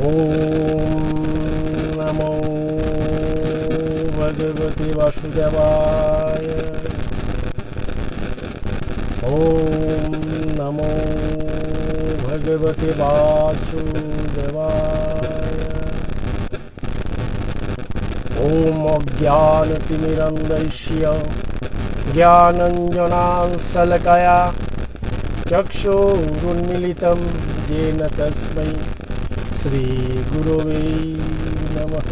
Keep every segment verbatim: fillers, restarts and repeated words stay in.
ॐ नमो भगवते वासुदेवाय। ॐ नमो भगवते वासुदेवाय। ॐ अज्ञानतिमिरान्धस्य ज्ञानाञ्जनशलाकया चक्षुरुन्मीलितं येन तस्मै श्रीगुरवे नमः।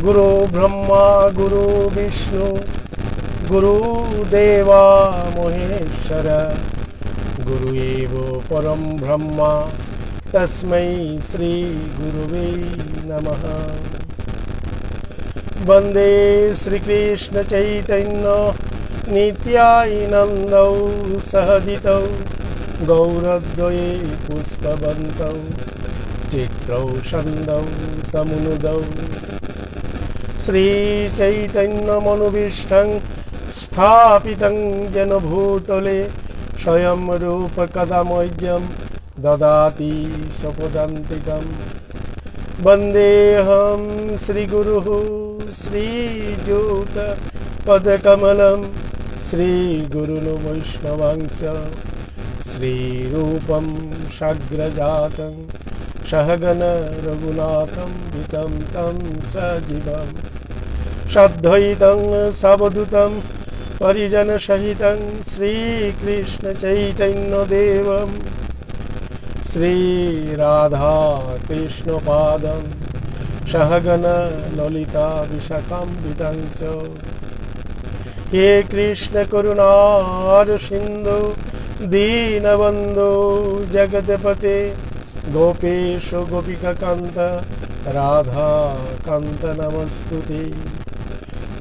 गुरु ब्रह्मा गुरु विष्णु गुरु देवा महेश्वर गुरु एव परं ब्रह्म तस्मै श्रीगुरवे नमः। वन्दे श्रीकृष्णचैतन्य नित्यानन्दौ सहजितौ गौरद्वये पुष्पवन्तौ चित्रौ सन्दौ तमुनुदौ। श्रीचैतन्यमनोभीष्टं स्थापितं येन भूतले स्वयं रूप कदा मह्यं ददाति स्वपदान्तिकम्। वन्देऽहं श्रीगुरुः श्रीयुतपदकमलं श्रीगुरून् वैष्णवांश्च श्रीरूपं साग्रजातं सहगणरघुनाथान्वितं तं सजीवम्। साद्वैतं सावधूतं परिजनसहितं श्रीकृष्णचैतन्यदेवं श्रीराधाकृष्णपादं सहगणललिताविशाखान्वितांश्च। हे कृष्णकरुणारसिन्धो दीनबन्धो जगत्पते गोपेश गोपिकाकान्त राधाकान्त नमोऽस्तु ते।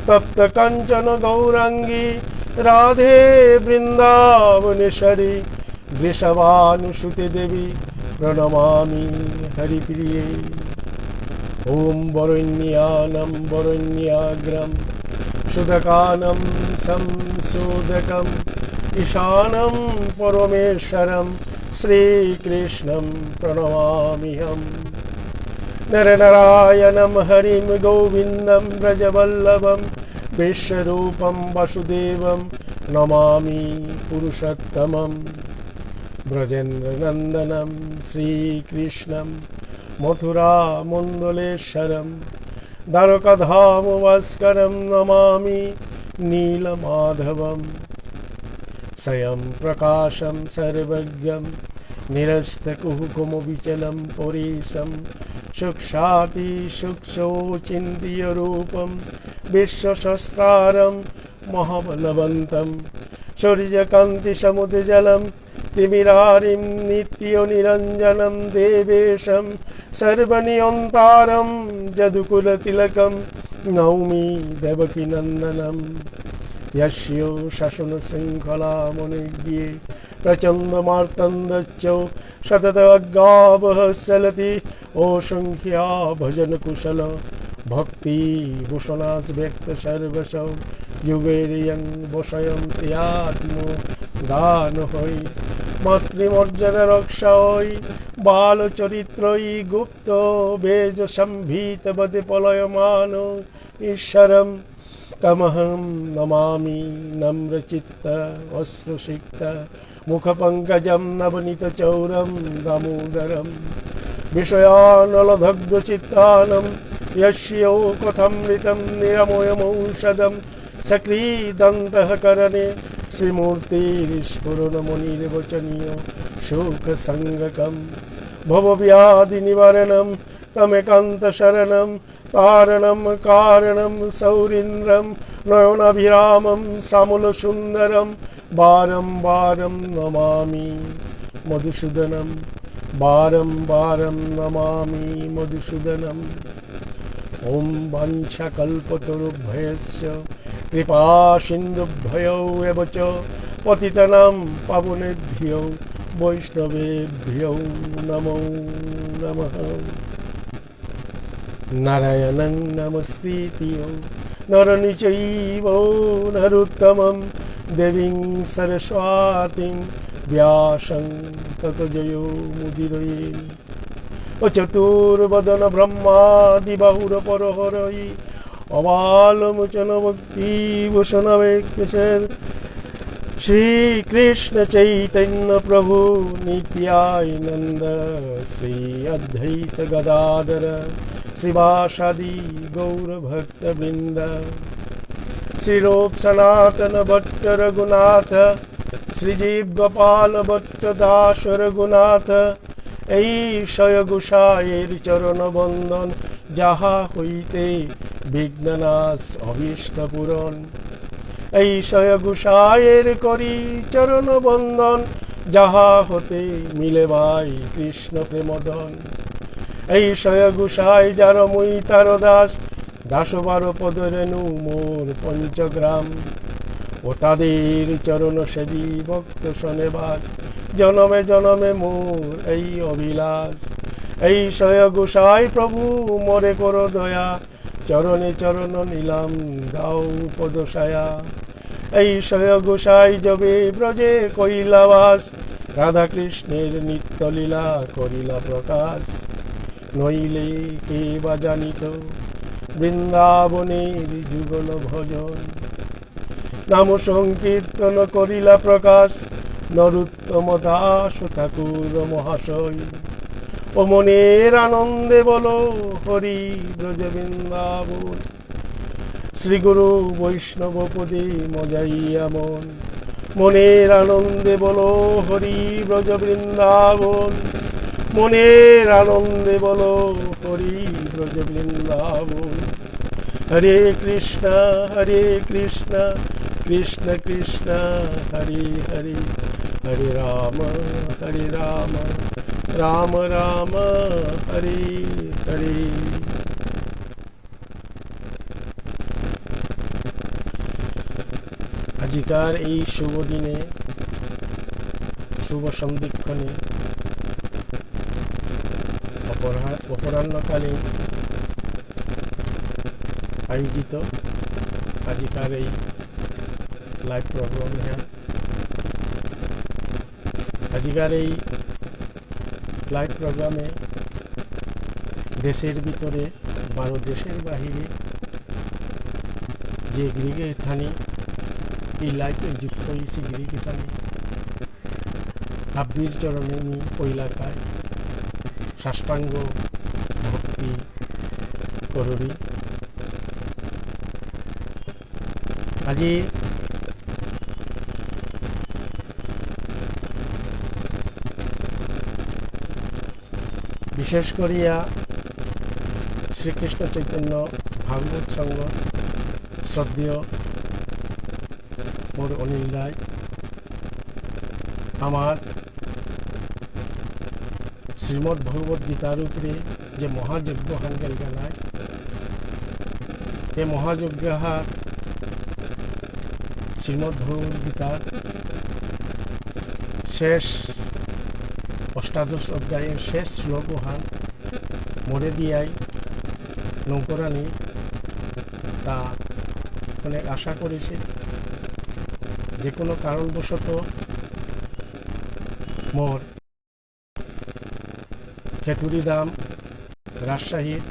तप्तकाञ्चनगौराङ्गी राधे वृन्दावनेश्वरी वृषभानुसुते देवी प्रणमामि हरिप्रिये। ॐ वरेण्यानां वरेण्याग्रं शोधकानां संशोधकम् ईशानं परमेश्वरं श्रीकृष्णं प्रणमाम्यहम्। नरनारायणं हरिं गोविन्दं व्रजवल्लभं विश्वरूपं वासुदेवं नमामि पुरुषोत्तमम्। ब्रजेन्द्रनन्दनं श्रीकृष्णं मथुरामण्डलेश्वरं द्वारकाधामभास्करं नमामि नीलमाधवम्। स्वयं प्रकाशं सर्वज्ञं निरस्तकुहकमविचलं परेशं सूक्ष्मातिसूक्ष्मचिन्त्यरूपं विश्वसहस्रारं महाबलवन्तं सूर्यकान्तिसमुज्ज्वलं तिमिरारिं नित्यनिरञ्जनं देवेशं सर्वनियन्तारं यदुकुलतिलकं नौमि देवकीनन्दनम्। यस्य शासनशृङ्खलामनङ्गीः प्रचण्डमार्तण्डश्च सततं अज्ञावहः चलति असङ्ख्यं भजनकुशलः। भक्तिभूषणाद्यक्तसर्वस्वं योगैर्यं वशयन्त्यात्मदानहैः। मातृमर्यादारक्षायै बालचरित्रैः गुप्तबीजसम्भूतवद् पलायमानः ईश्वरं तमहं नमामि नम्रचित्तमश्रुसिक्तमुखपङ्कजं नवनीतचौरं दामोदरम्। विषयानलदग्धचित्तानां यस्य कथामृतं निरामयमौषधम्। सकृदन्तःकरणे श्रीमूर्तिस्फुरणमनिर्वचनीयसुखसङ्गकम्। भवव्याधिनिवारणं तमेकान्तशरणं तारणं कारणं सौरीन्द्रं नयनाभिरामं श्यामलसुन्दरं वारं वारं नमामि मधुसूदनं। वारं वारं नमामि मधुसूदनम्। ॐ वाञ्छाकल्पतरुभ्यश्च कृपासिन्धुभ्य एव च पतितानां पावनेभ्यो वैष्णवेभ्यो नमो नमः। नारायणं नमस्कृत्य नरं चैव नरोत्तमं देवीं सरस्वतीं व्यासं ततो जयमुदीरयेत्। অচতুর্বদন ব্রহ্মাদি বাহুর পর হরই অবাল মোচন ভক্তি ভূষণ বেকেশের শ্রীকৃষ্ণ চৈতন্য প্রভু নিত্যানন্দ শ্রী অদ্বৈত গদাধর শ্রীবাসাদি গৌর ভক্তবৃন্দ। শ্রীরূপ সনাতন ভট্ট রঘুনাথ, শ্রীজীব গোপাল ভট্ট দাস রঘুনাথ, এই ছয় গোসাইর চরণ বন্দন, যাহা হইতে বিঘ্ন নাশ অভীষ্ট পূরণ। এই ছয় গোসাইর করি চরণ বন্দন, যাহা হতে মিলে ভাই কৃষ্ণ প্রেমধন। এই ছয় গোসাই যার মুই তার দাস, দাস বারো পদরেণু মোর পঞ্চগ্রাম। ও তাদের চরণ সেবী ভক্ত সনেবাস, জনমে জনমে মোর এই অভিলাষ। এই ছয় গোসাই প্রভু মোরে করো দয়া, চরণে চরণ নিলাম দাও পদসায়া। এই ছয় গোসাই যবে ব্রজে কৈলাবাস, রাধাকৃষ্ণের নিত্য লীলা করিলা প্রকাশ। নইলে কে বা জানিত বৃন্দাবনের যুগল ভজন। নাম সংকীর্তন করিলা প্রকাশ নরোত্তম দাস ঠাকুর মহাশয়। ও মনের আনন্দে বলো হরি ব্রজ বৃন্দাবন। শ্রী গুরু বৈষ্ণব পদে মজাইয়া মন, মনের আনন্দে বলো হরি ব্রজ বৃন্দাবন, মনের আনন্দে বলো হরি ব্রজ বৃন্দাবন। হরে কৃষ্ণ, হরে কৃষ্ণ, কৃষ্ণ কৃষ্ণ, হরে হরে, হরে রাম, হরে রাম, রাম রাম, হরে হরে। আজিকার এই শুভ দিনে, শুভ সন্ধিক্ষণে অপরা-, অপরাহ্নকালীন আয়োজিত আজিকার এই live program এহান। আজিকার এই live program এ দেশের ভিতরে বারো দেশের বাহিরে যে গিরিগিথানি এই live এ যুক্ত হয়েছে গিরিগিথানি হাব্বির চরণে মি পৈলাকায় সাষ্টাঙ্গ ভক্তি করুরি। আজি বিশেষ করিয়া শ্রীকৃষ্ণ চৈতন্য ভাগবত সংঘ শ্রদ্ধেয় মোর অনিল দাই, আমার শ্রীমদ্ ভগবত গীতার উপরে যে মহাযজ্ঞ হান গেলগা নাই, এ মহাযজ্ঞ হার শ্রীমদ্ ভগবত গীতার শেষ অষ্টাদশ অধ্যায়ের শেষ শ্লোক হান মোরে দিয়াই নৌকরানি তা অনেক আশা করেছে। যে কোনো কারণবশত মোর খেতুরি ধাম, রাজশাহীর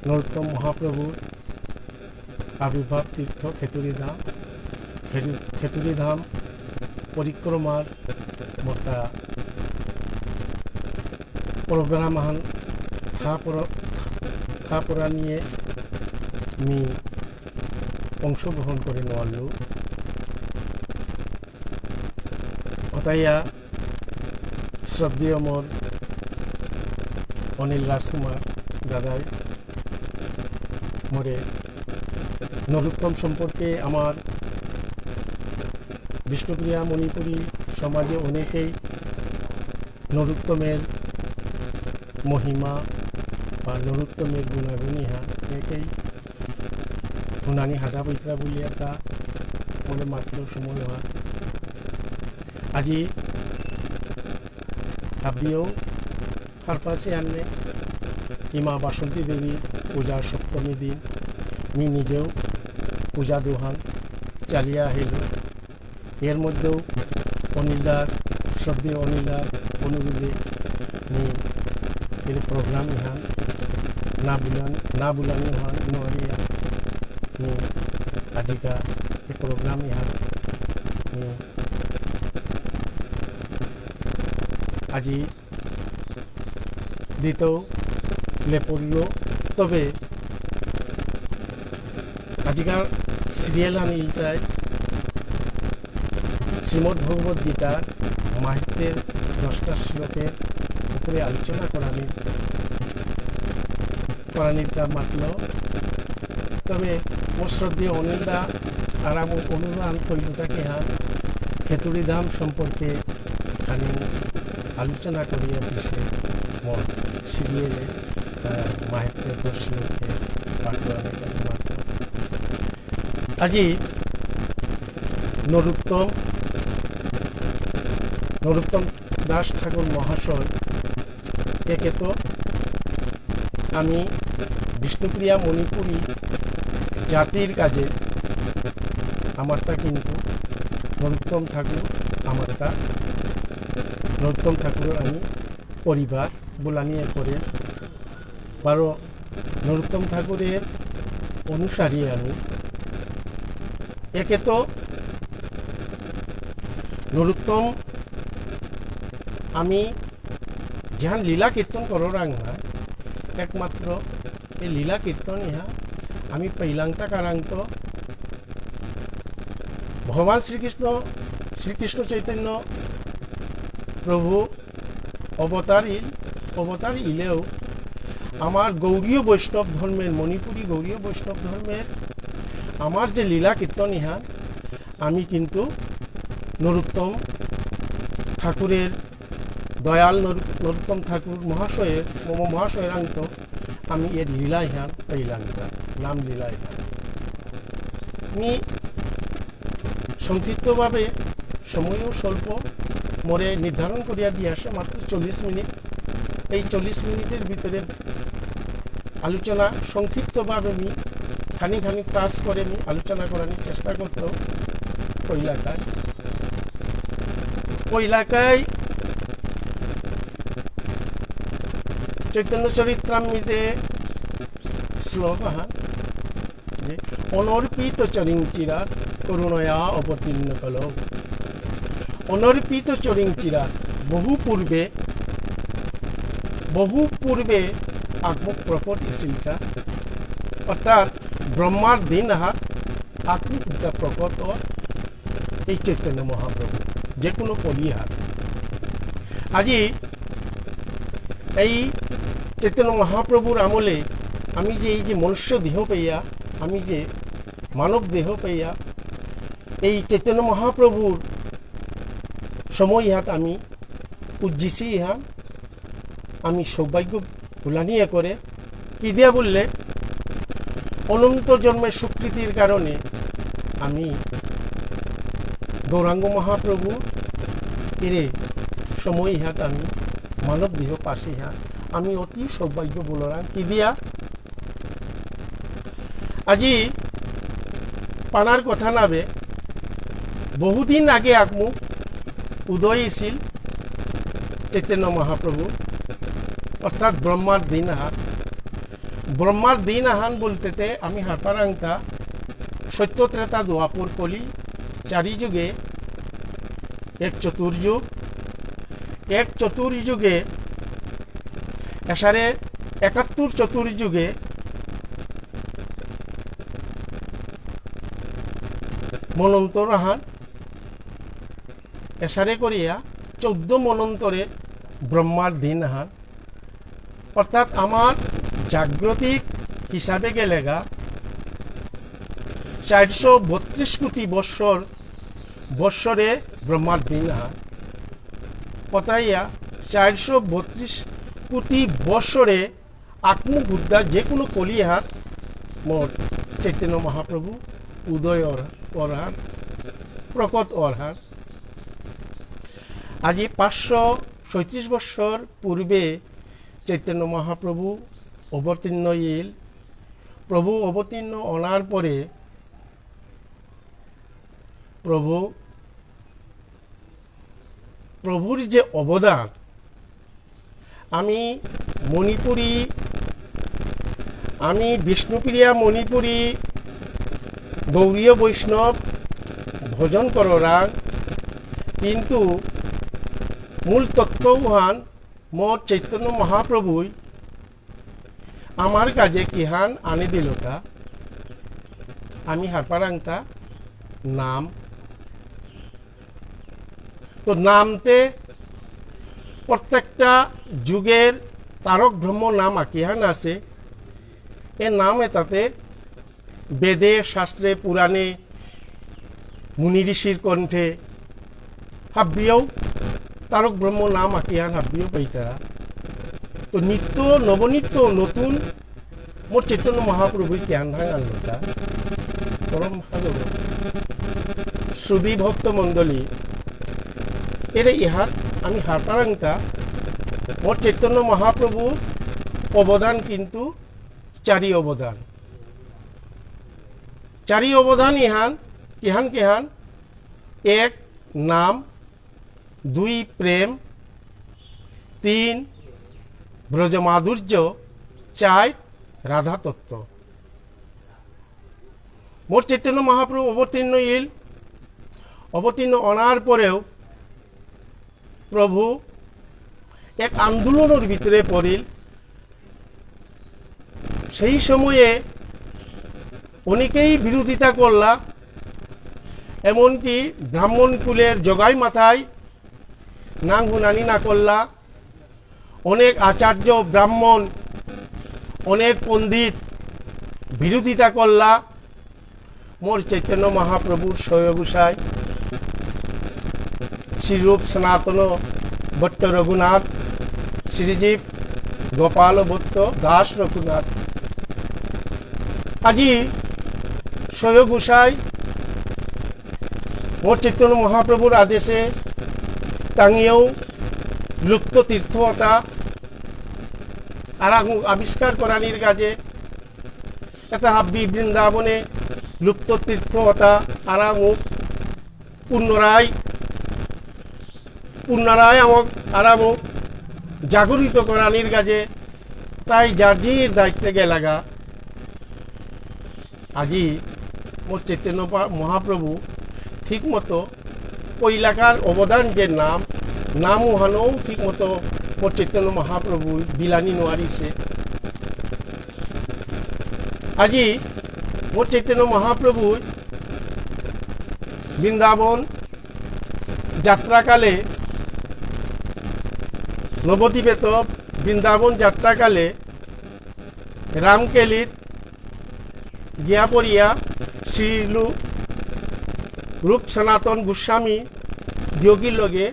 নরোত্তম মহাপ্রভুর আবির্ভাব তীর্থ খেতুরি ধাম, খেতু-, খেতুরি ধাম পরিক্রমার মতা program আহান থা পর-, থা পরা নিয়ে মি অংশগ্রহণ করে নোয়ারলু। অতাইয়া শ্রদ্ধেয় মোর অনিল রাজকুমার দাদাই মোরে নরোত্তম সম্পর্কে আমার বিষ্ণুপ্রিয়া মণিপুরী সমাজে অনেকেই নরোত্তমের মহিমা বা নরোত্তমের গুণাগুণিহান অনেকেই হুনানি হাদা বৈত্রা বুলিয়া তা মোরে মাতলো সময় অহাত। আজি হাবিও হারপাসি আনলে ইমা বাসন্তী দেবী পূজার সপ্তমী দিন মি নিজেও পূজা দুহান চালিয়া আহিল। এর মধ্যেও অনিলদার, শ্রদ্ধেয় অনিলদার অনুরোধে মি এর প্রোগ্রাম ইহান না বুলান, না বুলানি হান নুয়ারিয়া। মি আজিকা এ প্রোগ্রাম ইহান মি আজি দিতেও লেপড়িও। তবে আজিকার সিরিয়াল আমি ইলতাই শ্রীমদ্ ভগবত গীতার মাহাত্ম্যের দশটা শ্লোকের উপরে আলোচনা করানি, করানির কা মাতল। তবে মোর শ্রদ্ধেয় অনিল দা আর আমি অনুদান কইলু তাকে হান খেতুরি ধাম সম্পর্কে খানি আলোচনা করিয়া পিছে মোর সিরিয়ালে, আহ, মাহাত্ম্যের দশ শ্লোকে পাঠ করানি কা মাতল। আজি নরোত্তম, নরোত্তম দাস ঠাকুর মহাশয় একে তো আমি বিষ্ণুপ্রিয়া মণিপুরী জাতির কাজে আমারতা কিন্তু নরোত্তম ঠাকুর, আমারতা নরোত্তম ঠাকুরের আমি পরিবার বুলানি করে বারো নরোত্তম ঠাকুরের অনুসারী আমি। একে তো নরোত্তম আমি যেহান লীলা কীর্তন কররাং না, একমাত্র এই লীলা কীর্তন ইহা আমি পেইলাংতা কারাংত ভগবান শ্রীকৃষ্ণ, শ্রীকৃষ্ণ চৈতন্য প্রভু অবতার ইল-, অবতার ইলেও আমার গৌড়ীয় বৈষ্ণব ধর্মের, মণিপুরী গৌড়ীয় বৈষ্ণব ধর্মের আমার যে লীলা কীর্তন ইহা আমি কিন্তু নরোত্তম ঠাকুরের, দয়াল নর-, নরোত্তম ঠাকুর মহাশয়ের, মম মহাশয়েরাংত আমি এর লীলা ইহান পেইলাম, নাম লীলা ইহান। আমি সংক্ষিপ্তভাবে, সময়ও স্বল্প, মোরে নির্ধারণ করিয়া দিয়া আসে মাত্র চল্লিশ মিনিট। এই চল্লিশ মিনিটের ভিতরে আলোচনা সংক্ষিপ্তভাবে আমি খানি খানি পাস করে আমি আলোচনা করার চেষ্টা করতো। পইলাকায়, পইলাকায় চৈতন্য চরিত্রামৃতে শ্লোক আহান যে, "অনর্পিত চরিং চিরাৎ করুণয়া অবতীর্ণ কলৌ।" অনর্পিত চরিং চিরাৎ, বহু পূর্বে, বহু পূর্বে আকমুক প্রকট ইসিলকা। অর্থাৎ ব্রহ্মার দিন আহাত আকমুক প্রকট অর এই চৈতন্য মহাপ্রভু, যে কোনো কলি আহাত। আজি এই চৈতন্য মহাপ্রভুর আমলে আমি যে এই যে মনুষ্য দেহ পেয়া, আমি যে মানব দেহ পেয়া, এই চৈতন্য মহাপ্রভুর সময় ইহাত আমি উজ্জিসি ইহান, আমি সৌভাগ্য বুলানিয়ে করে। কি দিয়া বললে, অনন্ত জন্মের সুকৃতির কারণে আমি গৌরাঙ্গ মহাপ্রভু এরে সময় ইহাত আমি মানব দেহ পাসি ইহান, আমি অতি সৌভাগ্য বুলরাং। কি দিয়া? আজি পানার কথা নাবে, বহুদিন আগে আকমুক উদয় ইসিল চৈতন্য মহাপ্রভু, অর্থাৎ ব্রহ্মার দিন আহান। ব্রহ্মার দিন আহান বলতেতে আমি হারপারাংতা সত্য ত্রেতা দ্বাপর কলি চারি যুগে এক চতুর্যুগ, এক চতুর্যুগে এসারে একাত্তর চতুর্যুগে মনন্তর আহান, এসারে করিয়া চৌদ্দ মনন্তরে ব্রহ্মার দিন আহান। অর্থাৎ আমার জাগতিক হিসাবে গেলেগা চারশো বত্রিশ কোটি বৎসর, বৎসরে ব্রহ্মার দিন আহান। পতাইয়া চারশো বত্রিশ কোটি বৎসরে আকমু বুদ্ধা যে কোনো কলি আহাত মোর চৈতন্য মহাপ্রভু উদয় অর-, অরহার, প্রকট অরহার। আজি পাঁচশো ছয়ত্রিশ বৎসর পূর্বে চৈতন্য মহাপ্রভু অবতীর্ণ ইল। প্রভু অবতীর্ণ অনার পরে প্রভু, প্রভুর যে অবদান, আমি মণিপুরী, আমি বিষ্ণুপ্রিয়া মণিপুরী গৌড়ীয় বৈষ্ণব ভজন কররাং, কিন্তু মূল তত্ত্ব উহান মোর চৈতন্য মহাপ্রভুই আমার কাজে কিহান আনি দিলতা, আমি হারপারাংতা নাম। তো নামতে প্রত্যেকটা যুগের তারক ব্রহ্ম নাম আকিহান আছে। এ নাম এতাতে বেদে, শাস্ত্রে, পুরাণে, মুনি ঋষির কণ্ঠে হাব্বিয়াও তারক ব্রহ্ম নাম আকিহান হাব্বিয়াও পাইতারা। তো নিত্য, নবনিত্য, নতুন মোর চৈতন্য মহাপ্রভুই কিহান হান আনলতা। পরম ভাগবত। সুধী ভক্ত মণ্ডলী, এরে ইহাত আমি হারপারাংতা মোর চৈতন্য মহাপ্রভুর অবদান কিন্তু চারি অবদান। চারি অবদান ইহান, কিহান কিহান? এক, নাম। দুই, প্রেম। তিন, ব্রজমাধুর্য। চার, রাধাতত্ত্ব। মোর চৈতন্য মহাপ্রভু অবতীর্ণ ইল, অবতীর্ণ অনার পরেও প্রভু এক আন্দোলনর ভিতরে পড়িল। সেই সময়ে অনেকেই বিরোধিতা করলা, এমনকি ব্রাহ্মণ কুলের জগাই মাথায় নাং হুনানি না করলা, অনেক আচার্য, ব্রাহ্মণ, অনেক পণ্ডিত বিরোধিতা করলা। মোর চৈতন্য মহাপ্রভুর ছয় গোসাই, শ্রীরূপ সনাতন ভট্ট রঘুনাথ, শ্রীজীব গোপাল ভট্ট দাস রঘুনাথ। আজি ছয় গোসাই মোর চৈতন্য মহাপ্রভুর আদেশে তাঙিয়েও লুপ্ত তীর্থ অতা আরাঙ আবিষ্কার করানির কাজে এতা হাব্বি বৃন্দাবনে লুপ্ত তীর্থ অতা আরাঙ পুনরায়, পুনরায় আমক আরাঙ জাগরিত করানির কাজে তাই যার যির দায়িত্বে গেলাগা। আজি মোর চৈতন্য পা-, মহাপ্রভু ঠিক মতো পৈলাকার অবদান যে নাম, নাম উহানও ঠিক মতো মোর চৈতন্য মহাপ্রভু বিলানি নোয়ারিছে। আজি মোর চৈতন্য মহাপ্রভু বৃন্দাবন যাত্রাকালে নবদ্বীপেত বৃন্দাবন যাত্রাকালে রামকেলিত গিয়া পড়িয়া শ্রীলু রূপ সনাতন গোস্বামী দিয়গির লগে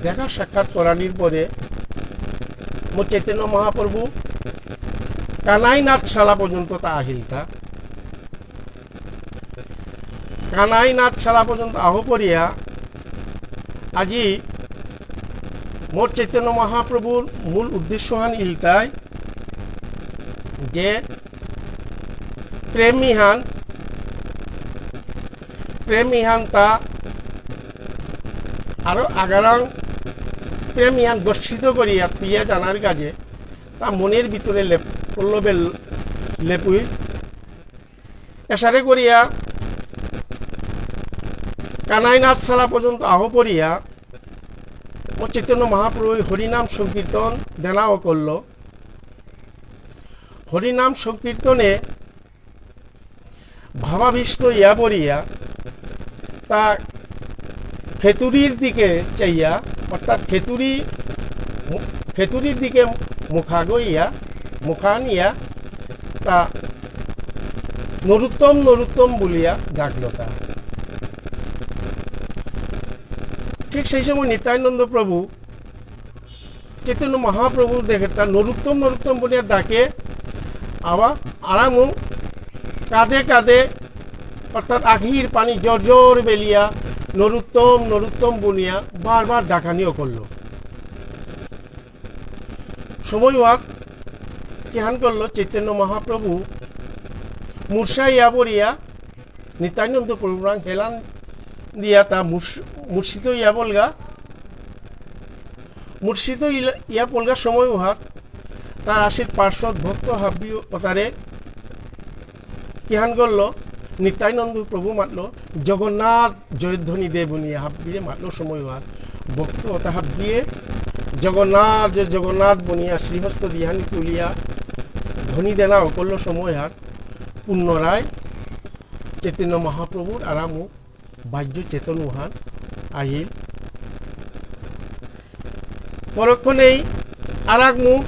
দেখা সাক্ষাৎ করানির পরে মোর চৈতন্য মহাপ্রভু কানাইনাথ শালা পর্যন্ত তা আহিলতা। কানাইনাথ শালা পর্যন্ত আহ পড়িয়া আজি মোর চৈতন্য মহাপ্রভুর মূল উদ্দেশ্যহান ইলতাই যে প্রেমীহান, প্রেমীহান তা আরো আগারাং প্রেমীহান গচ্ছিত করিয়া পিয়া জানার কাজে তা মনের ভিতরে লেপ-, পল্লবে লেপুই। এসারে করিয়া কানাইনাথ শালা পর্যন্ত আহ পড়িয়া ও চৈতন্য মহাপ্রভু হরিনাম সংকীর্তন দেনাও করল। হরিনাম সংকীর্তনে ভাবাবিষ্ট ইয়া পড়িয়া তা ফেতুরির দিকে চাইয়া, অর্থাৎ ফেতুরি, ফেতুরির দিকে মুখাগ ইয়া, মুখান ইয়া, তা নরোত্তম, নরোত্তম বুলিয়া ডাকলতা। ঠিক সেই সময় নিত্যানন্দ প্রভু চৈতন্য মহাপ্রভু দেখে তা নরোত্তম, নরোত্তম বুলিয়া ডাকে, আবার আরামু কাঁদে কাঁদে, অর্থাৎ আখির পানি জর জর বেলিয়া নরোত্তম, নরোত্তম বুলিয়া বারবার ডাকানিও করল। সময় ওয়াক কিহান করল, চৈতন্য মহাপ্রভু মূর্ছা ইয়া পড়িয়া নিত্যানন্দ প্রভুরাং হেলান দিয়া তা মূর্ছ-, মূর্ছিত ইয়া বলগা। মূর্ছিত ইলা-, ইয়া বলগা সময় উহাত তার আসির পার্ষদ ভক্ত হাব্বি অতারে কিহান করল, নিত্যানন্দ প্রভু মাতল, "জগন্নাথ জয়ধ্বনি দে" বুনিয়া হাব্বিরে মাতল সময় হাত। ভক্ত অতা হাব্বিয়ে "জগন্নাথ, জয় জগন্নাথ" বুনিয়া শ্রীহস্ত দিহানি তুলিয়া ধ্বনি দেনা অকরল সময় হাত। পুনরায় চৈতন্য মহাপ্রভুর আরামু বাহ্য চেতন উহান আহিল। পরক্ষণেই আরাক মুখ,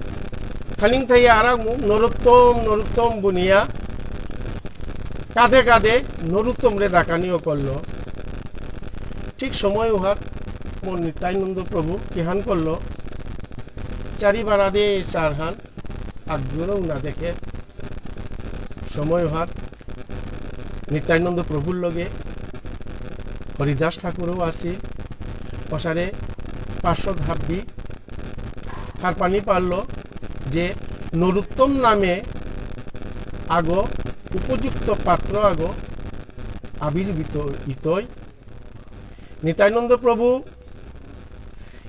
খানিং থাইয়া আরাক মুখ, "নরোত্তম, নরোত্তম" বুনিয়া কাঁধে কাঁধে নরোত্তমরে ডাকানি অকরল। ঠিক সময় উহাত মোর নিত্যানন্দ প্রভু কিহান করল, চারি বারাদে চারহান, আগ্রহ না দেখে সময় হাত নিত্যানন্দ প্রভুর লগে হরিদাস ঠাকুরও আসিল। অসারে পার্ষদ হাব্বি হারপানি পারল যে নরোত্তম নামে আগো উপযুক্ত পাত্র আগো আবির্ভূত ইতই। নিত্যানন্দ প্রভু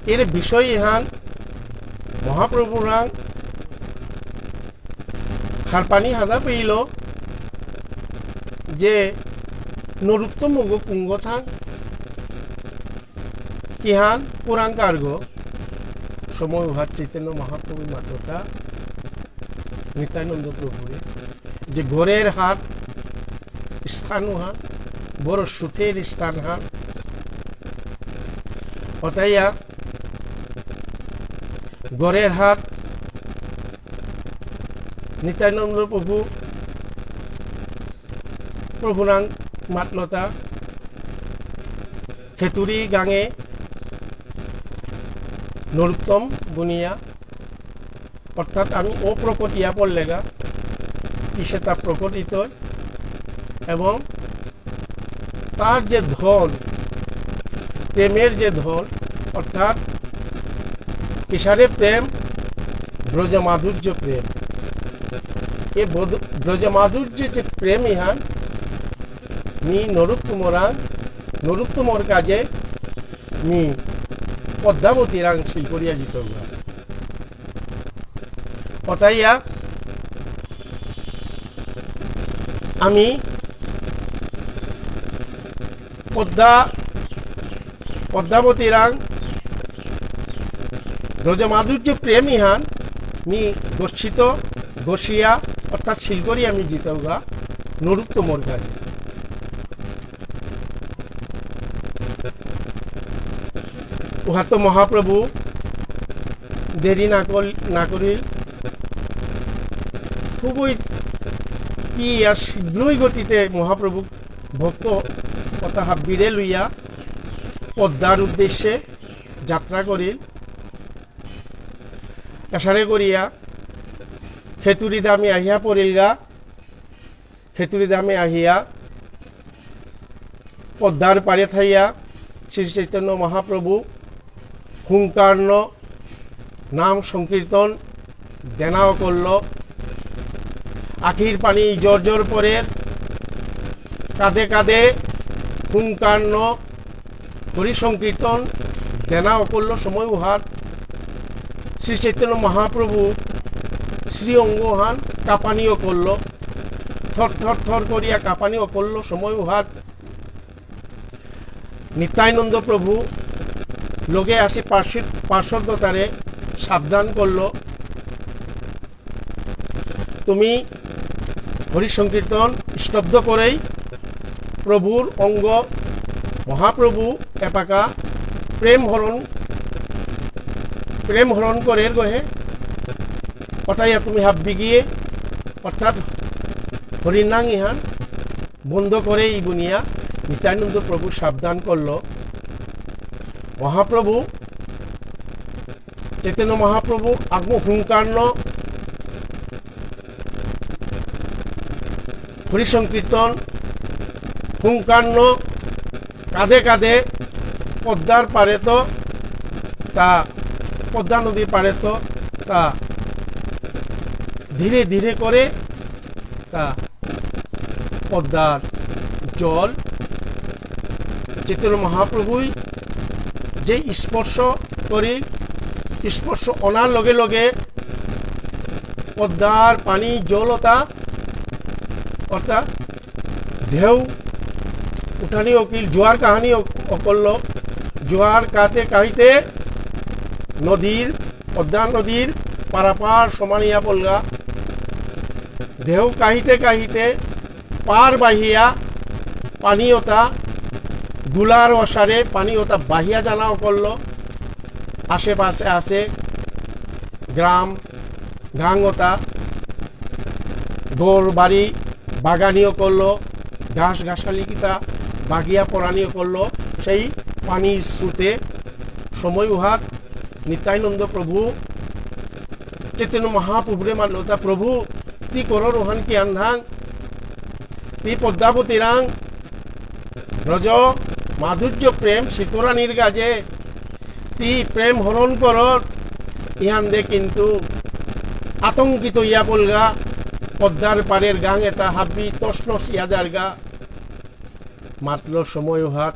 এর বিষয় ইহান মহাপ্রভুরাং হারপানি হাদা পেইল যে নরোত্তম গো কুঙ্গ থাং কিহান পুরাণ কার্গ সময় উহাত চৈতন্য মহাপ্রভু মাততা নিত্যানন্দ প্রভুরে যে ঘরের হাত স্থান উহান, বড় সুখের স্থান হান। অতাইয়া ঘরের হাত নিত্যানন্দ প্রভু, প্রভুরাং মাতলতা খেতুরি গাঙে নরোত্তম বুনিয়া অর্থাৎ আমি অপ্রকট ইয়া পড়লেগা, কিসে তা প্রকটিত হয় এবং তার যে ধন, প্রেমের যে ধন, অর্থাৎ কিসারে প্রেম, ব্রজমাধুর্য প্রেম। এ ব্রজ-, ব্রজমাধুর্য যে প্রেম ইহান, মি নরোত্তমরাং, নরোত্তমর কাজে মি পদ্মাবতীরাং সিল করিয়া জিতৌগা। অতাইয়া আমি পদ্মা, পদ্মাবতীরাং ব্রজমাধুর্য প্রেম ইহান মি গচ্ছিত, গছিয়া, অর্থাৎ সিল করি আমি জিতৌগা নরোত্তমর কাজে। উহাত মহাপ্রভু দেরি না কর-, না করিল, খুবই কি আর শীঘ্রই গতিতে মহাপ্রভু ভক্ত অতা হাব্বিরে লইয়া পদ্মার উদ্দেশ্যে যাত্রা করিল। এসারে করিয়া খেতুরি দামে আহিয়া পড়িলগা। খেতুরি দামে আহিয়া পদ্মার পারে থাইয়া শ্রী চৈতন্য মহাপ্রভু হুঙ্কার্ণ নাম সংকীর্তন দেনা অকরল। আখির পানি জর জর পরের, কাঁধে কাঁধে হুঙ্কার্ণ হরি সংকীর্তন দেনা অকরল সময় উহাত শ্রী চৈতন্য মহাপ্রভু শ্রী অঙ্গহান কাঁপানি অকরল, থর থর থর করিয়া কাঁপানি অকরল সময় উহাত নিত্যানন্দ প্রভু লগে আসি পার্ষদ-, পার্ষদতারে সাবধান করল, "তুমি হরি সংকীর্তন স্তব্ধ করেই প্রভুর অঙ্গ মহাপ্রভু এপাকা প্রেম হরণ, প্রেম হরণ করের গহে, অতাইয়া তুমি হাব্বি গিয়ে, অর্থাৎ হরিনাং ইহান বন্ধ করেই" বুনিয়া নিত্যানন্দ প্রভু সাবধান করল। মহাপ্রভু, চৈতন্য মহাপ্রভু আত্ম হুঙ্কার্ণ হরি সংকীর্তন হুঙ্কার্ণ কাঁধে কাঁধে পদ্মার পারে তো তা, পদ্মা নদীর পারে তো তা ধীরে ধীরে করে তা পদ্মার জল চৈতন্য মহাপ্রভুই যে স্পর্শ করি, স্পর্শ অনার লগে লগে পদ্মার পানি জলতা, অর্থাৎ ঢেউ উঠানি অকিল, জোয়ার কাহানি অ-, অকরল, জোয়ার কাতে কাহিতে নদীর, পদ্মা নদীর পারাপার সমানিয়া পলগা। ঢেউ কাহিতে কাহিতে পার বাহিয়া পানি অতা দুলার অসারে পানি অতা বাহিয়া জানা অকরল। আশেপাশে আছে গ্রাম, গাঙতা, ঘর বাড়ি, বাগানি অকরল, ঘাস ঘাসালি কিতা বাগিয়া পরানি অকরল, সেই পানির স্রোতে। সময় উহাত নিত্যানন্দ প্রভু চৈতন্য মহাপ্রভুরে মাতলতা, "প্রভু, তি করর উহান কিহান ধাং? তি পদ্মাবতীরাং ব্রজ মাধুর্য প্রেম শিকরানির গাজে তি প্রেম হরণ করর।" ইহান দে কিন্তু আতঙ্কিত ইয়া পলগা, পদ্মার পারের গাঙ এতা হাব্বি তছনছ ইয়া যারগা। মাতল সময় উহাত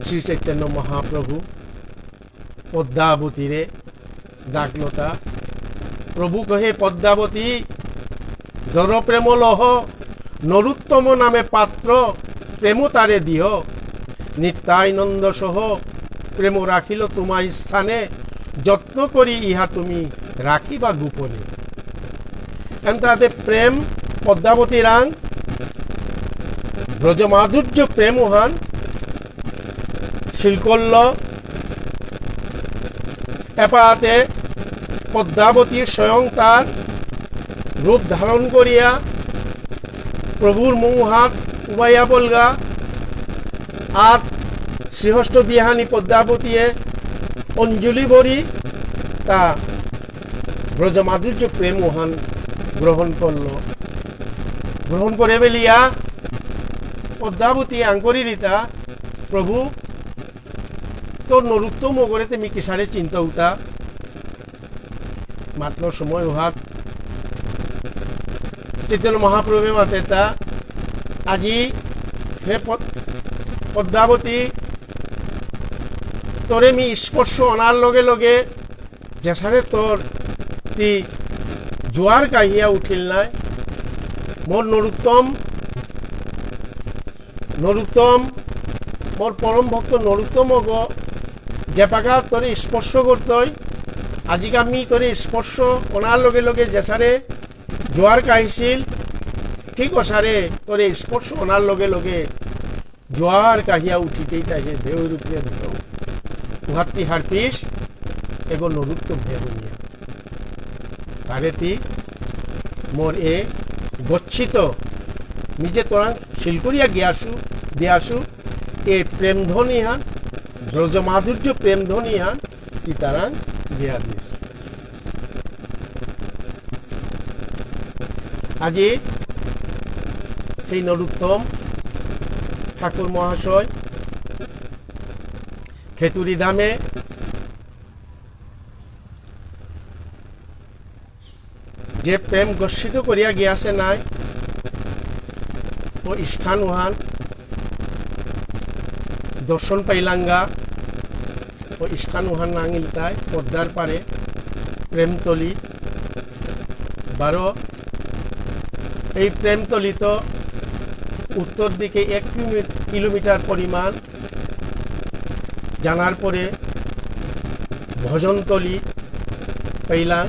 শ্রী চৈতন্য মহাপ্রভু পদ্মাবতীরে ডাকলতা। প্রভু কহে, "পদ্মাবতী, ধর প্রেম লহ, নরোত্তম নামে পাত্র, প্রেম তারে দিহ। নিত্যানন্দ সহ প্রেম রাখিল তোমায় স্থানে, যত্ন করি ইহা তুমি রাখিবা গোপনে।" এন্তাতে প্রেম পদ্মাবতীরাং ব্রজমাধুর্য প্রেম উহান শিলকল্ল। এপাতে পদ্মাবতী স্বয়ং তার রূপ ধারণ করিয়া প্রভুর মুহাত উবাইয়া বলগা, আর শ্রীহস্ত দিয়াহানি পদ্মাবতীয়ে অঞ্জলি ভরি তা ব্রজমাধুর্য প্রেম উহান গ্রহণ করল। গ্রহণ করে বেলিয়া পদ্মাবতী আঙ্করি রীতা, "প্রভু, তোর নরোত্তম অগরে তে মি কিসারে চিন্তা উতা?" মাতল সময় উহাত চৈতন্য মহাপ্রভু মাতেতা, "আজি হে পদ-, পদ্মাবতী, তোরে মি স্পর্শ অনার লগে লগে যেসারে তোর তি জোয়ার কাহিয়া উঠিল নাই, মোর নরোত্তম, নরোত্তম, মোর পরম ভক্ত নরোত্তম অগ, যেপাকা তোরে স্পর্শ করতই, আজিকা মি তোরে স্পর্শ অনার লগে লগে যেসারে জোয়ার কাহিছিল, ঠিক অসারে তোরে স্পর্শ অনার লগে লগে জোয়ার কাহিয়া উঠিতেই তাই হে ঢেউ রূপিয়া দিল। উহাত্তি হারপিস এগো নরোত্তম হে বুলিয়া। তারে তি মোর এ গচ্ছিত, নিজে তোরাং শিলকরিয়া গিয়াসু, দিয়াসু, এ প্রেম ধ্বনি হান, ব্রজমাধুর্য প্রেম ধ্বনি হান, তি তারাং দিয়া দিস।" আজি সেই নরোত্তম ঠাকুর মহাশয় খেতুরি ধামে যে প্রেম গচ্ছিত করিয়া গিয়াছে নাই, ও স্থান উহান দর্শন পাইলাঙ্গা, ও স্থান উহান নাঙিলতাই পদ্মার পারে প্রেমতলি। বারো এই প্রেমতলিত উত্তর দিকে এক কিলোমি-, কিলোমিটার পরিমাণ জানার পরে ভজনতলি পাইলাম।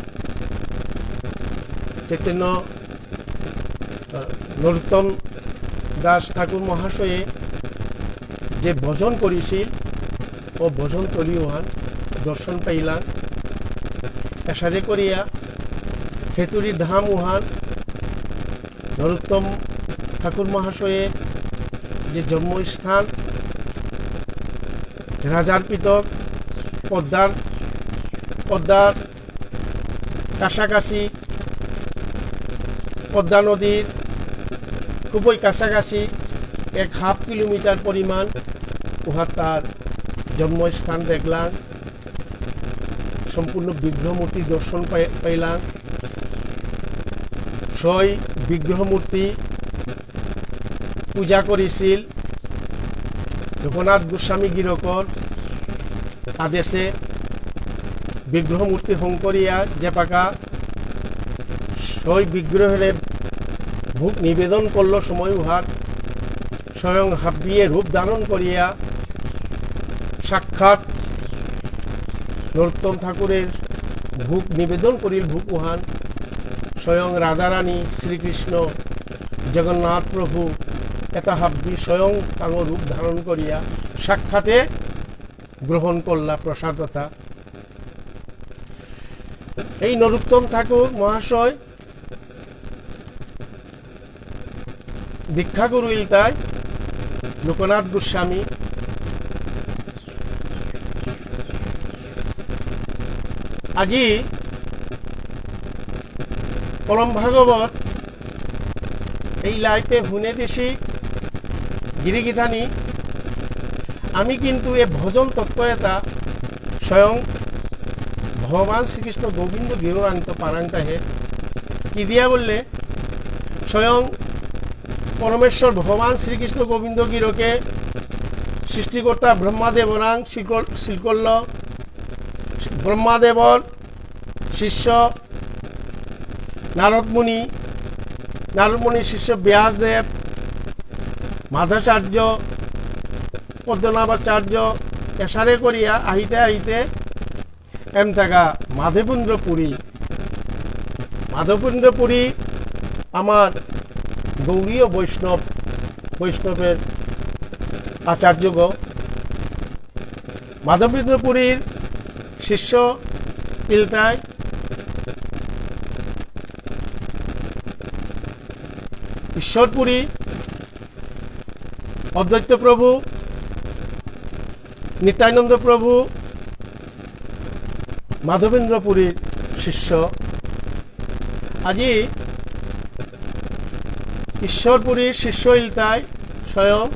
চৈতন্য, আহ, নরোত্তম দাস ঠাকুর মহাশয়ে যে ভজন করেছিল, ও ভজনতলি উহান দর্শন পাইলাম। এসারে করিয়া খেতুরি ধাম উহান নরোত্তম ঠাকুর মহাশয়ের যে জন্মস্থান, রাজার পিতক, পদ্মার, পদ্মার কাছাকাছি, পদ্মা নদীর খুবই কাছাকাছি, এক হাফ কিলোমিটার পরিমাণ উহার তার জন্মস্থান দেখলাম। সম্পূর্ণ বিগ্রহ মূর্তি দর্শন পাই-, পাইলাম। ছয় বিগ্রহ মূর্তি পূজা করেছিল লোকনাথ গোস্বামী গিরকর আদেশে। বিগ্রহ মূর্তি হঙকরিয়া যেপাকা সই বিগ্রহরে ভোগ নিবেদন করল সময় উহাত, স্বয়ং হাব্বিয়ে রূপ ধারণ করিয়া সাক্ষাৎ নরোত্তম ঠাকুরের ভোগ নিবেদন করিল ভোগ উহান। স্বয়ং রাধারানী, শ্রীকৃষ্ণ, জগন্নাথ প্রভু, এতা হাব্বি স্বয়ং তাঙর রূপ ধারণ করিয়া সাক্ষাতে গ্রহণ করলা প্রসাদতা। এই নরোত্তম ঠাকুর মহাশয় দীক্ষাগুরু ইলতাই লোকনাথ গোস্বামী। আজি পরম ভাগবত এই লাইফে হুনে দিছি গিরিগিথানি। আমি কিন্তু এ ভজন তত্ত্ব এতা স্বয়ং ভগবান শ্রীকৃষ্ণ গোবিন্দ গিরোরাংত পারাংতা হে। কি দিয়া বললে, স্বয়ং পরমেশ্বর ভগবান শ্রীকৃষ্ণ গোবিন্দ গিরকে সৃষ্টিকর্তা ব্রহ্মাদেবরাং শিলকল-, শিলকল্ল ব্রহ্মাদেবর শিষ্য নারদ মুনি, নারদ মুনির শিষ্য ব্যাসদেব, মাধ্বাচার্য, পদ্মনাভাচার্য, এসারে করিয়া আহিতে আহিতে এমতাগা মাধবেন্দ্র পুরী। মাধবেন্দ্র পুরী আমার গৌড়ীয় বৈষ্ণব, বৈষ্ণবের আচার্যগ। মাধবেন্দ্র পুরীর শিষ্য ইলতাই ঈশ্বরপুরী, অদ্বৈত প্রভু, নিত্যানন্দ প্রভু, মাধবেন্দ্র পুরীর শিষ্য। আজি ঈশ্বরপুরীর শিষ্য ইলতাই স্বয়ং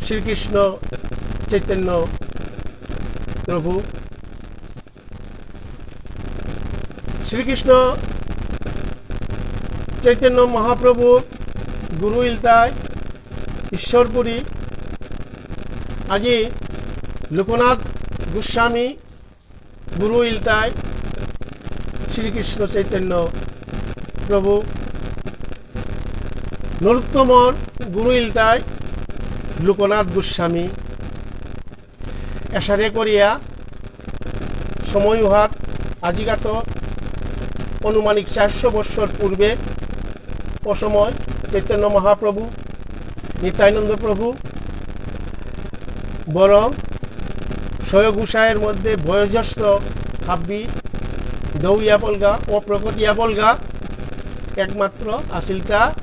শ্রীকৃষ্ণ চৈতন্য প্রভু। শ্রীকৃষ্ণ চৈতন্য মহাপ্রভু গুরু ইলতাই ঈশ্বরপুরী। আজি লোকনাথ গোস্বামী গুরু ইলতাই শ্রীকৃষ্ণ চৈতন্য প্রভু। নরোত্তমর গুরু ইলতাই লোকনাথ গোস্বামী। এসারে করিয়া সময় উহাত আজিকাত আনুমানিক চারশো বৎসর পূর্বে অসময় চৈতন্য মহাপ্রভু, নিত্যানন্দ প্রভু বরং ছয় গোসাইয়ের মধ্যে বয়োজ্যেষ্ঠ হাব্বি দৌ ইয়া পলগা, অপ্রকট ইয়া পলগা। একমাত্র আসিলতা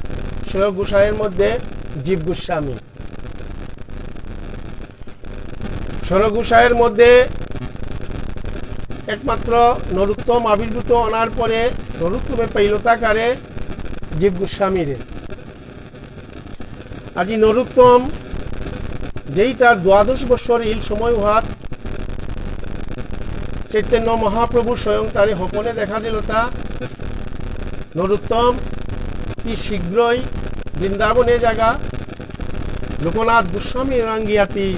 ছয় গোসাইয়ের মধ্যে জীব গোস্বামী। ছয় গোসাইয়ের মধ্যে একমাত্র নরোত্তম আবির্ভূত অনার পরে নরোত্তমে পাইলতা কারে জীব গোস্বামীরে। আজি নরোত্তম যেই তার দ্বাদশ বৎসর ইল সময় উহাত চৈতন্য মহাপ্রভু স্বয়ং তারে হপনে দেখা দিলতা। নরোত্তম, তি শীঘ্রই বৃন্দাবনে যাগা, লোকনাথ গোস্বামী রাঙ্গিয়াতি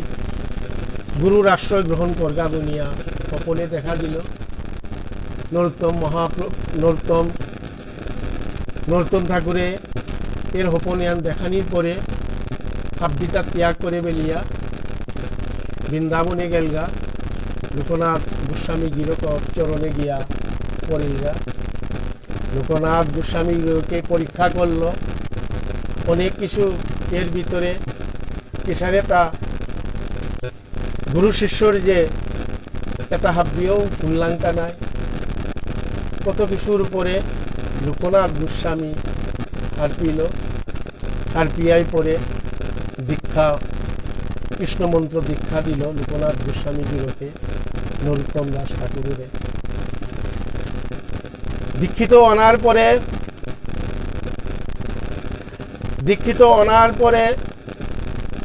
গুরুর আশ্রয় গ্রহণ করগা বুলিয়া হপনে দেখা দিল। নরোত্তম মহাপ্র-, নরোত্তম, নরোত্তম ঠাকুরে এর হপন এহান দেখানির পরে হাব্বিতা ত্যাগ করে বেলিয়া বৃন্দাবনে গেলগা, লোকনাথ গোস্বামী গিরকর চরণে গিয়া পড়িলগা। লোকনাথ গোস্বামী গিরকে পরীক্ষা করল অনেক কিছু, এর ভিতরে কিসারে তা গুরু শিষ্যর যে এটা হাবিও হুনলাংতা নাই। কত কিছুর উপরে লোকনাথ গোস্বামী হারপিল, হারপিয়াই পরে দীক্ষা, কৃষ্ণ মন্ত্র দীক্ষা দিল লোকনাথ গোস্বামী গিরকে নরোত্তম দাস ঠাকুররে। দীক্ষিত অনার পরে, দীক্ষিত অনার পরে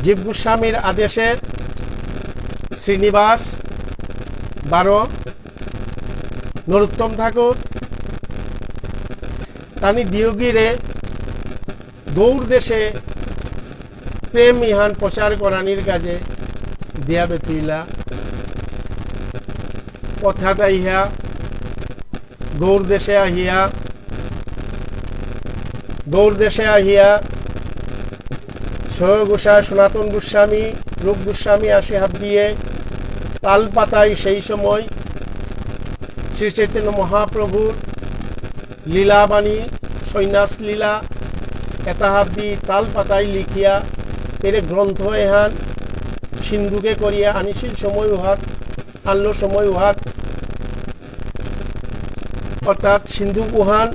জীব গোস্বামীর আদেশে শ্রীনিবাস বারো, নরোত্তম ঠাকুর, তানি দিয়োগিরে গৌর দেশে প্রেম ইহান প্রচার করানির কাজে দিয়া বেতুইলা। পথাত আহিয়া, গৌর দেশে আহিয়া, গৌর দেশে আহিয়া, ছয় গোসাই সনাতন গোস্বামী, রূপ গোস্বামী আসি হাব্বিয়ে তাল পাতাই সেই সময় শ্রী চৈতন্য মহাপ্রভুর লীলাবাণী, সন্ন্যাস লীলা, এতা হাব্বি তাল পাতাই লিখিয়া, এরে গ্রন্থ এহান সিন্ধুকে করিয়া আনিছিল সময় উহাত, আনলো সময় উহাত। অর্থাৎ সিন্ধু উহান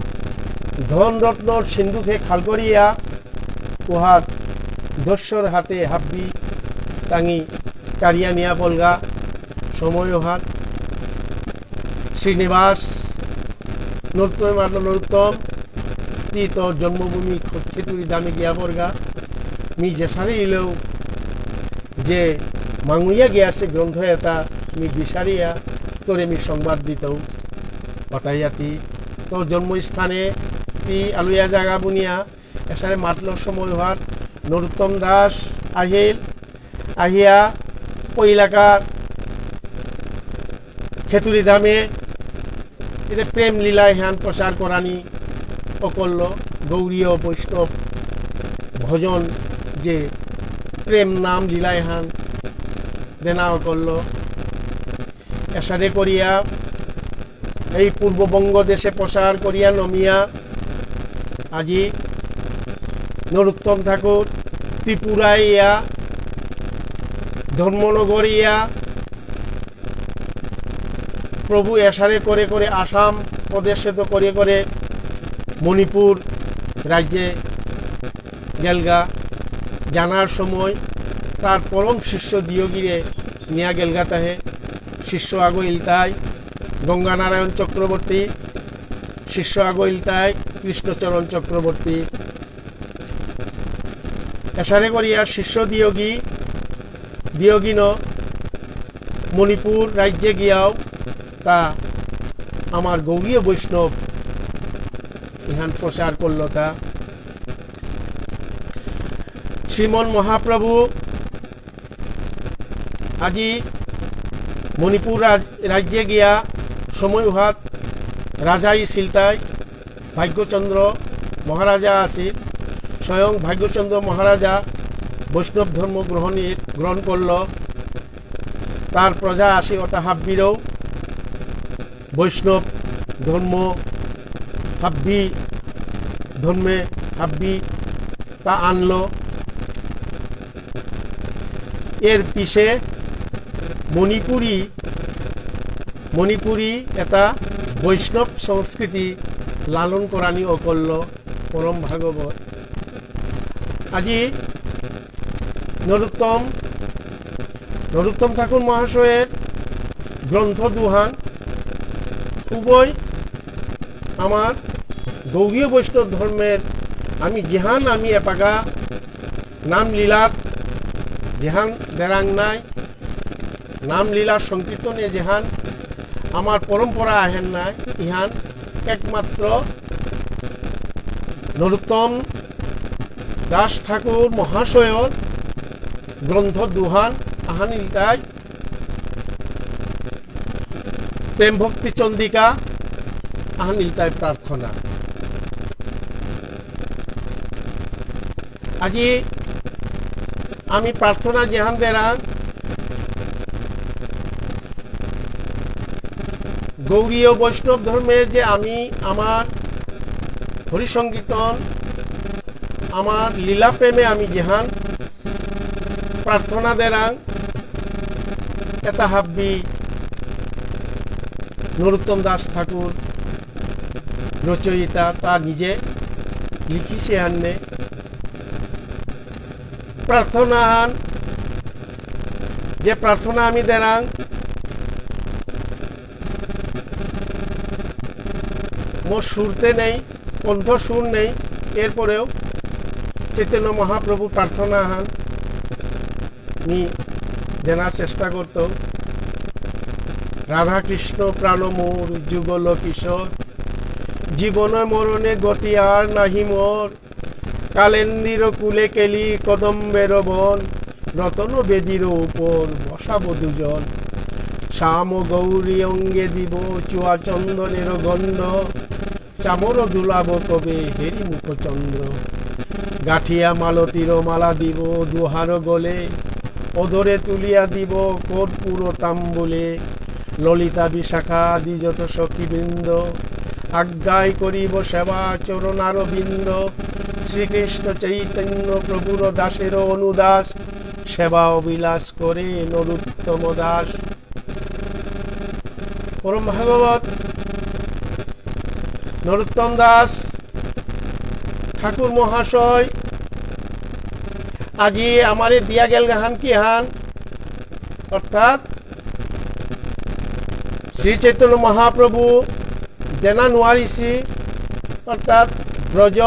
ধনরত্নর সিন্ধুকে খাল করিয়া উহাত দস্যুর হাতে হাব্বি তাঙি কারিয়া নিয়া বলগা সময় উহাত। শ্রীনিবাস নরোত্তম মাতল, নরোত্তম, তি তোর জন্মভূমি খ-, খেতুরি দামে গিয়া বরগা। মি যেসারে ইলেও যে মাঙুইয়া গিয়াছে গ্রন্থ এতা মি বিচারিয়া তোরে মি সংবাদ দিতৌ। পাতাইয়াতি তোর জন্মস্থানে তি আলুয়া জাগা বুনিয়া এসারে মাতল সময় হাত নরোত্তম দাস আহিল, আহিয়া পৈলাকার খেতুরি ধামে এতে প্রেম লীলা এহান প্রচার করানি অকরল, গৌড়ীয় বৈষ্ণব ভজন যে প্রেম নাম লীলা এহান দেনা অকরল। এসারে করিয়া এই পূর্ববঙ্গ দেশে প্রচার করিয়া নমিয়া আজি নরোত্তম ঠাকুর ত্রিপুরায় ইয়া, ধর্মনগর ইয়া, প্রভু এসারে করে করে আসাম প্রদেশে তো করে করে মণিপুর রাজ্যে গেলগা। জানার সময় তার পরম শিষ্য দিয়োগিরে নিয়া গেলগা তাহে। শিষ্য আগো ইলতাই গঙ্গানারায়ণ চক্রবর্তী, শিষ্য আগো ইলতাই কৃষ্ণচরণ চক্রবর্তী। এসারে করিয়া শিষ্য দিয়োগী, দিয়োগীন মণিপুর রাজ্যে গিয়াও তা আমার গৌড়ীয় বৈষ্ণব ইহান প্রচার করল তা। শ্রীমন মহাপ্রভু আজি মণিপুর রাজ-, রাজ্যে গিয়া সময় উহাত রাজাই সিলতাই ভাগ্যচন্দ্র মহারাজা আছিল। স্বয়ং ভাগ্যচন্দ্র মহারাজা বৈষ্ণব ধর্ম গ্রহণ, গ্রহণ করল। তার প্রজা আসি অতা হাব্বিরও বৈষ্ণব ধর্ম হাব্বি, ধর্মে হাব্বি তা আনলো। এর পিছে মণিপুরী, মণিপুরী এটা বৈষ্ণব সংস্কৃতি লালন করানি অকল্ল পরম ভাগবত। আজি নরোত্তম, নরোত্তম ঠাকুর মহাশয়ের গ্রন্থ দুহান খুবই আমার গৌড়ীয় বৈষ্ণব ধর্মের আমি যেহান আমি এপাগা নাম লীলাত যেহান দেরাং নাই, নাম লীলা সংকীর্তনে যেহান আমার পরম্পরা আহেন নাই, ইহান একমাত্র নরোত্তম দাস ঠাকুর মহাশয়র গ্রন্থ দুহান আহান ইলতাই প্রেম ভক্তি চন্দ্রিকা আহান ইলতাই প্রার্থনা। আজি আমি প্রার্থনা যেহান দেরাং গৌড়ীয় বৈষ্ণব ধর্মের যে আমি আমার হরি সংকীর্তন, আমার লীলা প্রেমে আমি যেহান প্রার্থনা দেরাং, এটা হাব্বি নরোত্তম দাস ঠাকুর রচয়িতা তা নিজে লিখিছে আননে। প্রার্থনা হান, যে প্রার্থনা আমি দেরাং, মোর সুরতে নেই, কণ্ঠ সুর নেই, এরপরেও চৈতন্য মহাপ্রভু প্রার্থনা হান মি দেনার চেষ্টা করত। রাধাকৃষ্ণ প্রাণ মোর যুগল কিশোর, জীবন মরণে গতি আর নাহি মোর। কালেন্দির কুলে কেলি কদম্বের বন, রতন বেদির উপর বসাব দুজন। শ্যাম গৌরী অঙ্গে দিব চুয়া চন্দনের গণ্ড, চামর দুলাব কবে হেরি মুখচন্দ্র। গাঁঠিয়া মালতীর মালা দিব দুহার গলে, অধরে তুলিয়া দিব কর্পূর তাম্বুলে। ললিতা বিশাখা আদি যত সখীবৃন্দ, আজ্ঞায় করিব সেবা চরণারবিন্দ। শ্রীকৃষ্ণ চৈতন্য প্রভুর দাসের অনুদাস, সেবা অভিলাষ করে নরোত্তম দাস। পরম ভাগবত নরোত্তম দাস ঠাকুর মহাশয় আজি আমারে দিয়া গেলগাহান কিহান, অর্থাৎ শ্রী চৈতন্য মহাপ্রভু দেনা নুয়ারিসি, অর্থাৎ ব্রজ,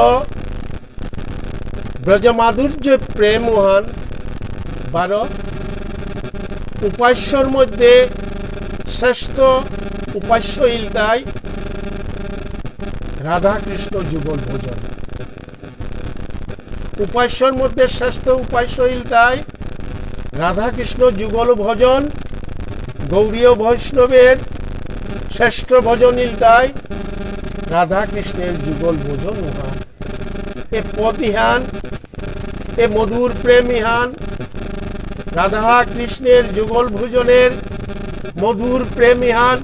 ব্রজ মাধুর্য প্রেম উহান বারো। উপাস্যর মধ্যে শ্রেষ্ঠ উপাস্য ইলতাই রাধাকৃষ্ণ যুগল ভজন। উপাস্যর মধ্যে শ্রেষ্ঠ উপাস্য ইলতাই রাধাকৃষ্ণ যুগল ভজন। গৌড়ীয় বৈষ্ণবের শ্রেষ্ঠ ভজন ইলতাই রাধাকৃষ্ণের যুগল ভজন উহান। এ পদ ইহান, এ মধুর প্রেম ইহান, রাধাকৃষ্ণের যুগল ভজনের মধুর প্রেম ইহান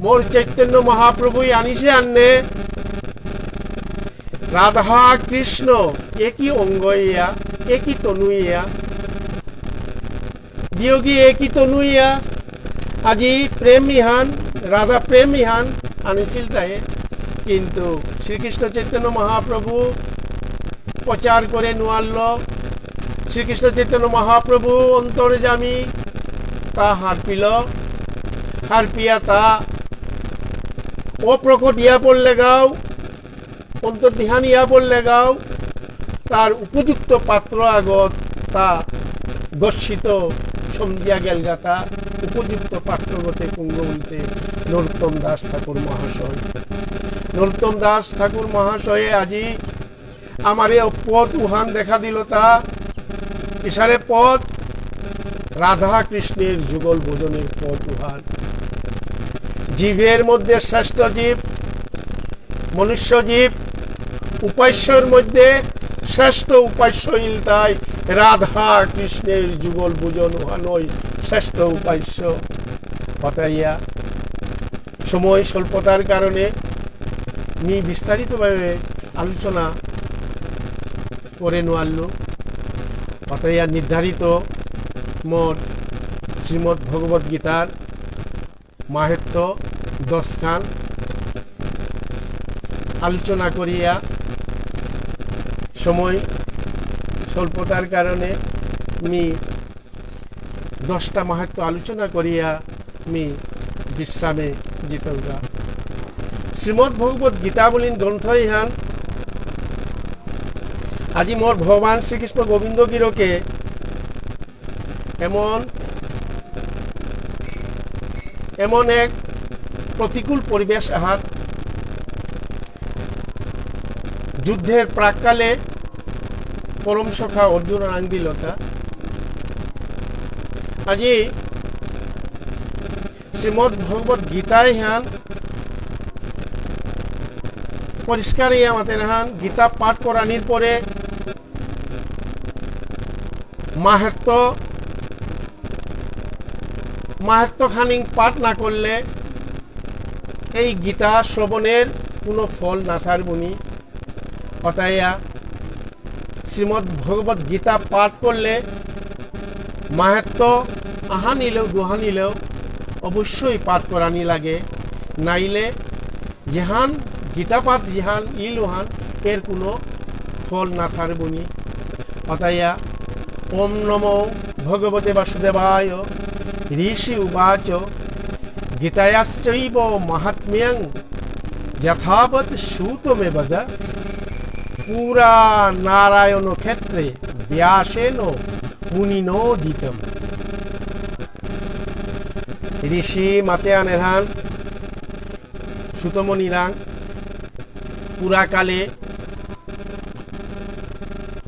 মোর চৈতন্য মহাপ্রভুই আনিছে আন্নে। রাধা কৃষ্ণ একই অঙ্গ ইয়া, একই তনু ইয়া, দিয়োগী একই তনু ইয়া। আজি প্রেম ইহান, রাধা প্রেম ইহান আনিছিল তাই, কিন্তু শ্রীকৃষ্ণ চৈতন্য মহাপ্রভু প্রচার করে নুয়ারল। শ্রীকৃষ্ণ চৈতন্য মহাপ্রভু অন্তর্যামী, তা হারপিল, হারপিয়া তা অপ্রকট ইয়া পড়লেগাও, অন্তর্ধান ইয়া পড়লেগাও, তার উপযুক্ত পাত্র আগত তা গচ্ছিত সমঝিয়া গেলগাতা, উপযুক্ত পাত্রগতে কুঙ্গ বুলতে নরোত্তম দাস ঠাকুর মহাশয়। নরোত্তম দাস ঠাকুর মহাশয়ে আজি আমারে পথ উহান দেখা দিল তা, ইশারে পথ, রাধা কৃষ্ণের যুগল ভজনের পথ উহান। জীবের মধ্যে শ্রেষ্ঠ জীব, মনুষ্য জীব, উপাস্যর মধ্যে শ্রেষ্ঠ উপাস্য ইলতাই রাধা কৃষ্ণের যুগল ভজন উহানই শ্রেষ্ঠ উপাস্য। পাতাইয়া সময় স্বল্পতার কারণে মি বিস্তারিতভাবে আলোচনা করে নোয়ারলু। অতএব নির্ধারিত মোর শ্রীমদ্ ভগবত গীতার মাহাত্ম্য দশখান আলোচনা করিয়া সময় স্বল্পতার কারণে মি দশটা মাহাত্ম্য আলোচনা করিয়া মি বিশ্রামে জিতৌগা। শ্রীমদ্ ভগবত গীতা বুলিন গ্রন্থ ইহান আজি মোর ভগবান শ্রীকৃষ্ণ গোবিন্দ গিরকে এমন, এমন এক প্রতিকূল পরিবেশ আহাত যুদ্ধের প্রাককালে পরম সখা অর্জুন রাং দিলতা। আজি শ্রীমদ্ ভগবত গীতা ইহান পরিষ্কার ইয়া মাতের হান, গীতা পাঠ করানির পরে মাহাত্ম্য, মাহাত্ম্য খানিক পাঠ না করলে এই গীতা শ্রবণের কোনো ফল না থার বুনি। অতায়া শ্রীমদ্ ভগবত গীতা পাঠ করলে মাহাত্ম্য আহান ইলেও দুহান ইলেও অবশ্যই পাঠ করানি লাগে, নাইলে যেহান গীতা পাঠ যেহান ইলুহান এর কোনো ফল না থার বুনি। অতায়া ওম নমো ভগবতে বাসুদেবায়। ঋষি উবাচ, গীতায়াশ্চৈব মাহাত্ম্যং যথাবৎ শ্রুতমেব যৎ। পুরা নারায়ণ ক্ষেত্রে ব্যাসেন মুনিনোদিতম। ঋষি মাতে আনেরহান সুতমুনিরাং পুরাকালে,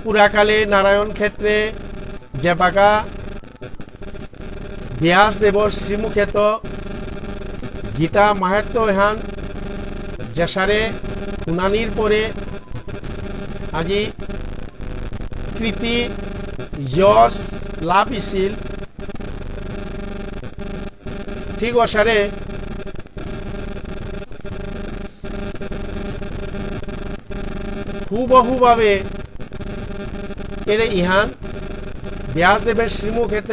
পুরাকালে নারায়ণ ক্ষেত্রে যেবাকা ব্যাসদেবর শ্রীমুখেত গীতা মাহাত্ম্য এহান যেসারে হুনানির পরে আজি কৃতি যশ লাভ ইছিল। ঠিক অসারে হুবহুভাবে এরে ইহান ব্যাসদেবের শ্রীমুখেত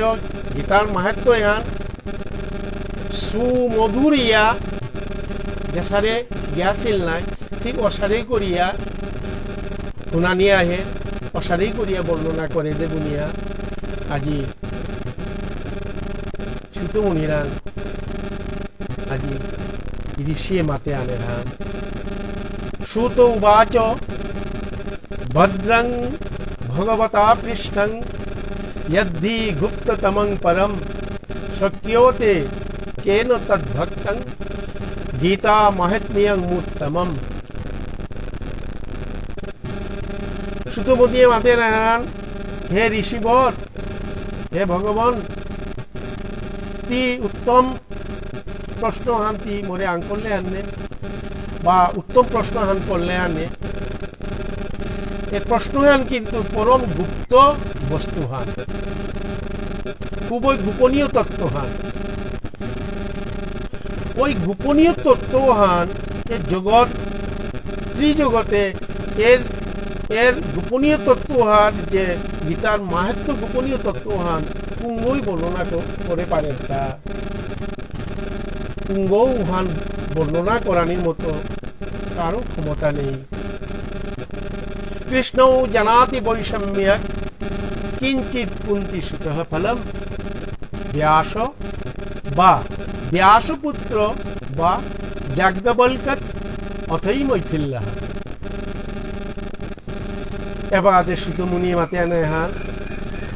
গীতার মাহাত্ম্য এহান সুমধুরিয়া যেসারে গিয়াছিল নাই, ঠিক অসারে করিয়া হুনানি আহে, অসারে করিয়া বর্ণনা করে যে বুলিয়া আজি সুতমুনিরাং আজি ঋষিয়ে মাতে আনেরহান। সুত উবাচ, ভদ্রং ভগবতা পৃষ্টং যদ্ধি গুপ্ততমং পরম। শক্যতে কেন তদ্ভক্তং গীতা মাহাত্ম্যং মুত্তমম। সুতমুনিয়ে মাতে আনেরহান, হে ঋষিবর, হে ভগবান, তি উত্তম প্রশ্ন হান তি মোরে আঙকরলে হাননে, বা উত্তম প্রশ্ন হান করলে হাননে। এ প্রশ্ন হান কিন্তু পরম গুপ্ত বস্তু হান, খুবই গোপনীয় তত্ত্ব হান। ওই গোপনীয় তত্ত্ব হান এ জগৎ, ত্রিজগতে এর, এর গোপনীয় তত্ত্ব হান যে গীতার মাহাত্ম্য গোপনীয় তত্ত্ব হান কুঙগই বর্ণনা ক-, করে পারে তা। কুঙগও হান বর্ণনা করানির মতো কারো ক্ষমতা নেই। কৃষ্ণৌ জানাতি বৈ সম্যক কিঞ্চিৎ কুন্তি সুতঃ ফলম। ব্যাস বা ব্যাসপুত্র বা যাজ্ঞবল্ক্য অথৈ মৈথিল্যঃ। এবারে সুতমুনি মাতে আনেরহান,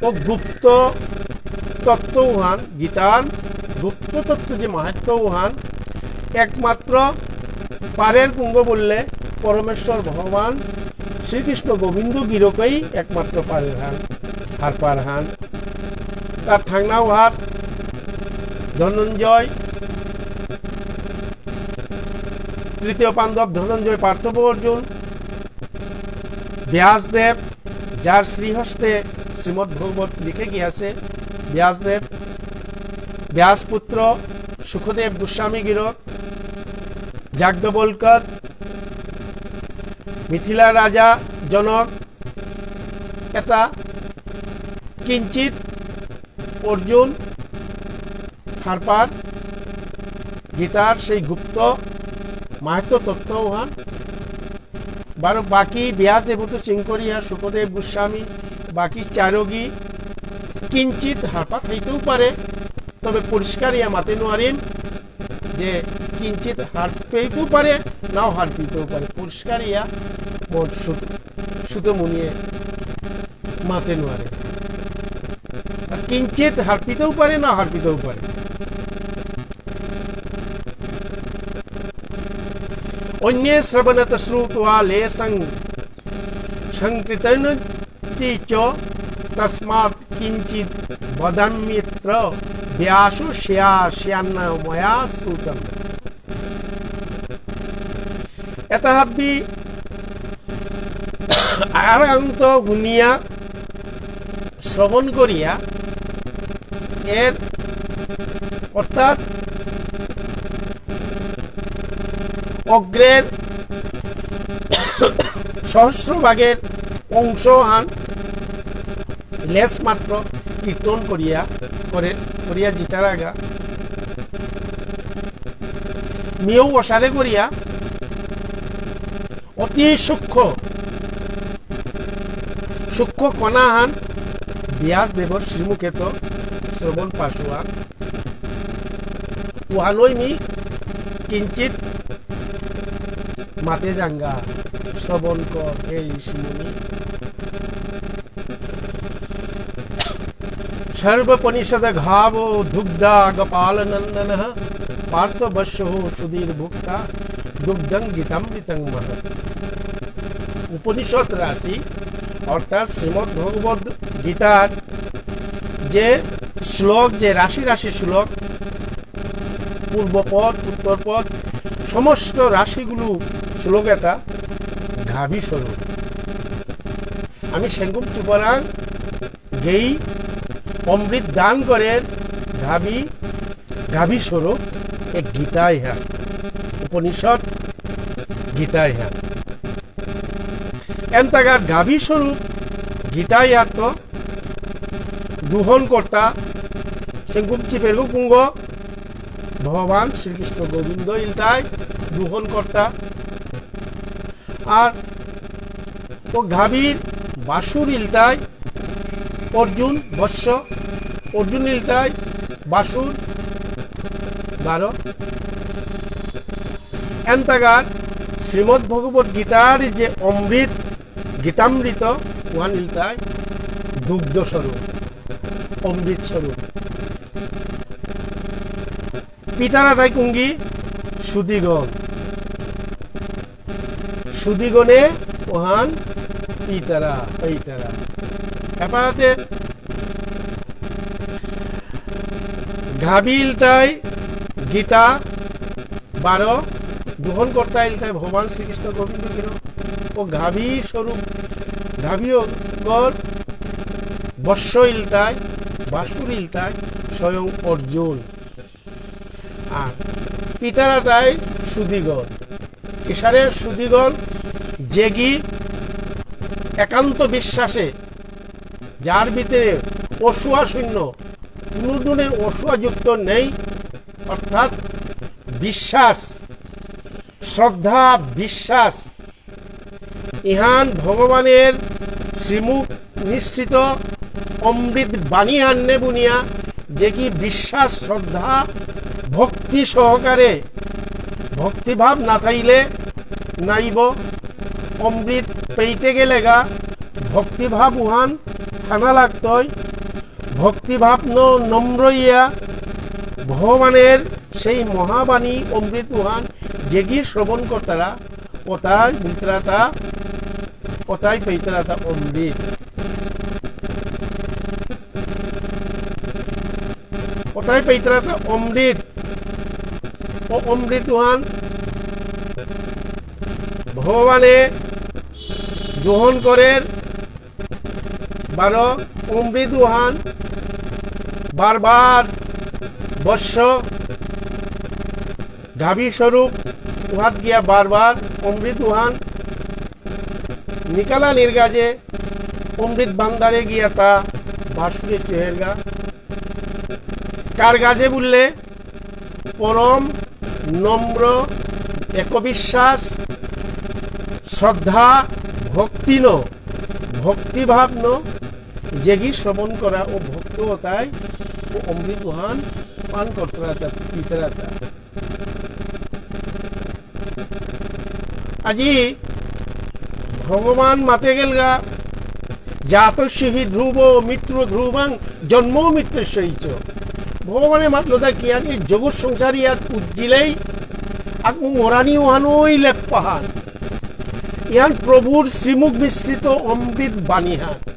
ও গুপ্ত তত্ত্ব উহান, গীতার গুপ্ত তত্ত্ব যে মাহাত্ম্য উহান, একমাত্র পারের কুঙগ বুললে পরমেশ্বর ভগবান শ্রীকৃষ্ণ গোবিন্দ গিরকেই একমাত্র পারেরহান, হারপারহান। তার থাংনা উহাত ধনঞ্জয়, তৃতীয় পাণ্ডব ধনঞ্জয়, পার্থ অর্জুন, ব্যাসদেব, যার শ্রীহস্তে শ্রীমদ্ ভগবত লিখে গিয়াছে, ব্যাসদেব, ব্যাসপুত্র শুকদেব গোস্বামী গিরক, যাজ্ঞবল্ক্য, মিথিলা রাজা জনক, এতা কিঞ্চিত অর্জুন হারপার গীতার সেই গুপ্ত মাহাত্ম্য তত্ত্ব উহান। বারো বাকি ব্যাসদেবত চিঙকরিয়া শুকদেব গোস্বামী, বাকি চারগি কিঞ্চিত হারপা থাইতেও পারে, তবে পরিষ্কার ইয়া মাতে নোয়ারিম যে কিঞ্চিত হারপেইতেও পারে, নাও হারপিতেও পারে, পরিষ্কার ইয়া মন সুত-, সুতমুনিয়ে মাতে নোয়ারে। আর কিঞ্চিত হারপিতেও পারে, না হারপিতেও পারে। অন্যে শ্রবণত শ্রুত্বা লেশং সংকীর্তয়ন্তি চ, তস্মাৎ কিঞ্চিৎ বদাম্যত্র ব্যাসস্যাস্যন্ময়া শ্রুতম। এতা হাব্বি আরাংত হুনিয়া শ্রবণ করিয়া এর অর্থাৎ অগ্রের সহস্র ভাগের অংশ হান লেশ মাত্র কীর্তন করিয়া করে করিয়া জিতারাগা মিয়ৌ অসারে করিয়া অতি সূক্ষ্ম, সূক্ষ্ম কণাহান ব্যাসদেবর শ্রীমুখেত শ্রবণ পাসুয়া। উহানই মি কিঞ্চিত মাতে যাঙগা, শ্রবণ কর, হে ঋষিমুনি। সর্বোপনিষদ গাবো দুগ্ধা গোপাল নন্দন, পার্থ বৎসো সুধীর ভোক্তা দুগ্ধং গীতামৃতং মহৎ। উপনিষদ রাশি অর্থাৎ শ্রীমদ্ ভগবদ গীতার যে শ্লোক যে রাশি রাশি শ্লোক, পূর্ব পদ, উত্তর পদ, সমস্ত রাশিগুলো শ্লোক এটা গাভী স্বরূপ। আমি সেঙ্গুম চুপারাং গেই অমৃত দান করের গাভী, গাভী স্বরূপ এ গীতা ইহা, উপনিষদ গীতা ইহা। এন্তাগার গাভী স্বরূপ গীতা ইয়াত দোহন কর্তা, সেঙ্গুম চিপেরগো কুঙ্গ, ভগবান শ্রীকৃষ্ণ গোবিন্দ ইলতাই দোহন কর্তা। আর ও গাভীর বাসুর ইলতাই অর্জুন বৎস, অর্জুন ইলতাই বাসুর বারো। এন্তাগার শ্রীমদ্ ভগবত গীতার যে অমৃত, গীতামৃত, ওহান ইলতাই দুগ্ধ স্বরূপ, অমৃত স্বরূপ। পিতারা তাই কুঙ্গি সুদিগণ। সুদিগণে ওহান পিতারা, পিতারা। এপাতে গাভী ইলতাই গীতা বারো, দোহন কর্তা ইলতাই ভগবান শ্রীকৃষ্ণ গোবিন্দ গিরক। ও গাভী স্বরূপ, গাভী অগর বৎস ইলতাই, বাসুর ইলতাই স্বয়ং অর্জুন। আর পিতারা তাই সুদিগণ। কিসারে সুদিগণ? যেগি একান্ত বিশ্বাসে, যার ভিতরে অসুয়া শূন্য, কোনো ধরনের অসুয়া যুক্ত নেই, অর্থাৎ বিশ্বাস, শ্রদ্ধা, বিশ্বাস, ইহান ভগবানের শ্রীমুখ নিঃসৃত অমৃত বাণী আন্নে বুনিয়া, যে কি বিশ্বাস, শ্রদ্ধা, ভক্তি সহকারে, ভক্তিভাব না থাইলে নাইব। অমৃত পেইতে গেলেগা ভক্তিভাব উহান থানা লাগতই। ভক্তিভাব ন নম্র ইয়া ভগবানের সেই মহাবাণী অমৃত উহান যেগি শ্রবণ করতারা, ওতাই বুলতারাতা, ওতাই পেইতারাতা অমৃত। ওতাই পেইতারাতা অমৃত। ও অমৃত উহান ভগবানে গ্রহণ করের বারো। অমৃত উহান বারবার বৎস গাভী স্বরূপ উহাত গিয়া বারবার অমৃত উহান নিকালা নির্গাজে অমৃত ভান্ডারে গিয়া তা বাসুরে চেহেরগা। কার গাজে বুললে পরম নম্র, একবিশ্বাস, শ্রদ্ধা, ভক্তি ন, ভক্তিভাব ন, যেগি শ্রবণ করা ও ভক্ত হতাই ও অমৃত উহান পান করতারাতা, পিতারাতা। আজি ভগবান মাতে গেলগা, "জাতস্য হি ধ্রুবো মৃত্যুর্ধ্রুবং জন্মো মৃত্যুশ্চৈব।" ভগবানে মাতলো দা কি, আর এই জগৎ সংসার ইয়াত উজ্জিলেই আকমু মরানি উহানই লেপ্পাহান। ইয়ান প্রভুর শ্রীমুখ মিশ্রিত অমৃত বাণীহান।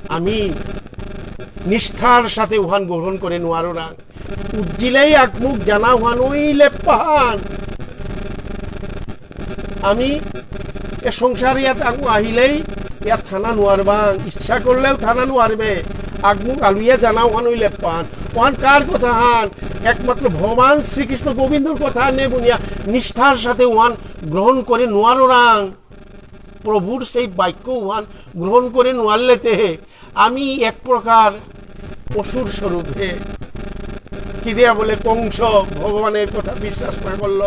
আমি নিষ্ঠার সাথে উহান গ্রহণ করে নোয়ারোরাং। উজ্জিলেই আকমুক জানা হুয়ানই লেপ্পাহান। আমি এ সংসার ইয়াত আকমু আহিলেই ইয়াত থানা নোয়ারবাং, ইচ্ছা করলেও থানা নোয়ারবে। আকমুক আলুইয়া জানা হুয়ানই লেপ্পাহান। ওহান কার কথা হান? একমাত্র ভগবান শ্রীকৃষ্ণ গোবিন্দর কথা নে বুনিয়া নিষ্ঠার সাথে ওহান গ্রহণ করে নোয়ারোরাং। প্রভুর সেই বাক্য উহান গ্রহণ করে নোয়ারলেতে আমি এক প্রকার অসুর স্বরূপ হে। কি দিয়া বলে কংস ভগবানের কথা বিশ্বাস না করল,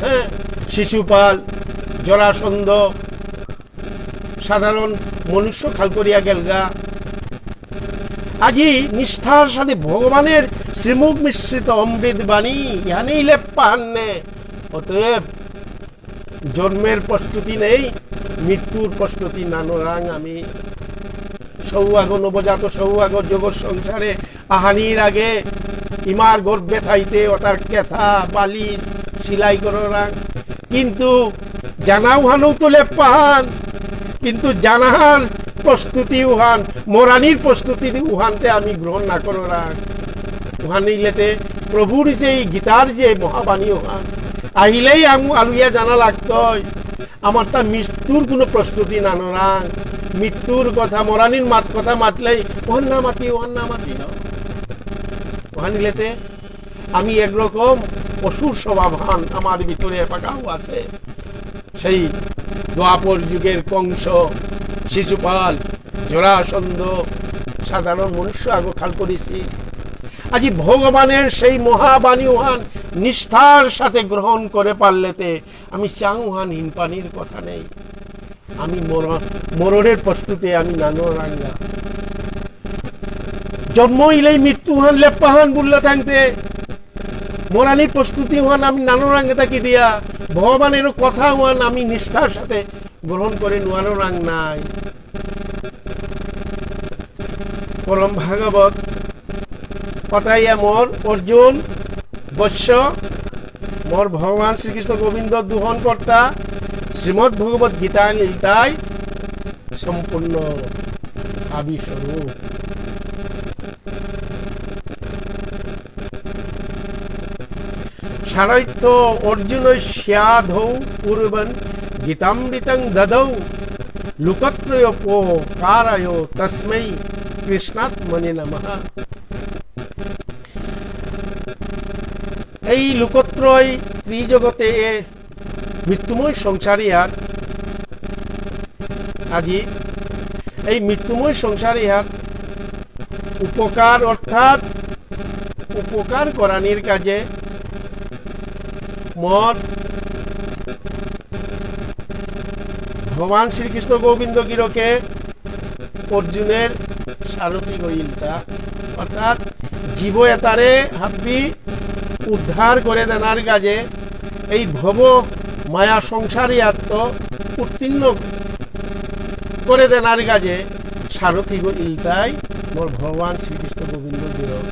হ্যাঁ, শিশুপাল, জরাসন্ধ, সাধারণ মনুষ্য খাল করিয়া গেলগা। আজি নিষ্ঠার সাথে ভগবানের শ্রীমুখ মিশ্রিত অমৃত বাণী ইহানেই লেপ্পাহান্নে। অতএব জন্মের প্রস্তুতি নেই, মৃত্যুর প্রস্তুতি নানোরাং আমি। সৌয়াগ নবজাত সৌয়াগ জগৎ সংসারে আহানির আগে ইমার গর্ভে থাইতে ওতার কেথা, বালি, সিলাই কররাং। কিন্তু জানাও হানও তো লেপ্পাহান। কিন্তু জানাহান প্রস্তুতি উহান, মরানির প্রস্তুতি উহানতে আমি গ্রহণ না কররাং। উহান ইলেতে প্রভুর যে এই গীতার যে মহাবাণী উহান, আহিলেই আমি আলুয়া জানা লাগতই। আমার তা মৃত্যুর কোনো প্রস্তুতি না নরাং। মৃত্যুর কথা, মরানির মাত কথা মাতলেই, ওহান না মাতি, ওহান না মাতি, না। ওহান ইলেতে আমি একরকম অসুর স্বভাবহান আমার ভিতরে এপাকাও আছে। সেই দ্বাপর যুগের কংস, শিশুপাল, জরাসন্ধ, সাধারণ মনুষ্য আগ খাল করেছি। আজি ভগবানের সেই মহাবাণী উহান নিষ্ঠার সাথে গ্রহণ করে পারলেতে আমি চাং উহান হিনপানির কথা নেই। আমি মর-, মরণের প্রস্তুতি আমি নানো রাঙ্গা। জন্ম ইলেই মৃত্যুহান লেপ্পাহান বুল্লা থাকতে মরানি প্রস্তুতি উহান আমি নানো রাঙ্গে থাকি দিয়া ভগবানের কথা উহান আমি নিষ্ঠার সাথে গ্রহণ করে নোয়ারো রাং নাই। পরম ভাগবত পাতাইয়া মোর অর্জুন বৎস, মোর ভগবান শ্রীকৃষ্ণ গোবিন্দ দুহন কর্তা শ্রীমদ্ ভগবত গীতা নিতাই সম্পূর্ণ আবিস্বরূপ। সারথ্য অর্জুনস্যাধৌ পূর্বং গীতামৃতং দদৌ লোকত্রয় পো কারায় তস্মৈ কৃষ্ণাত্মনে নমঃ। এই লোকত্রয় ত্রিজগতে এ মৃত্যুময় সংসার ইহাত আজি এই মৃত্যুময় সংসার ইহাত উপকার অর্থাৎ উপকার করানির কাজে মোর ভগবান শ্রীকৃষ্ণ গোবিন্দ গিরকে অর্জুনের সারথি গইলতা, অর্থাৎ জীব এতারে হাব্বি উদ্ধার করে দেনার কাজে, এই ভব মায়া সংসারী আত্ম উত্তীর্ণ করে দেনার কাজে সারথি গইলতাই মোর ভগবান শ্রীকৃষ্ণ গোবিন্দ গিরক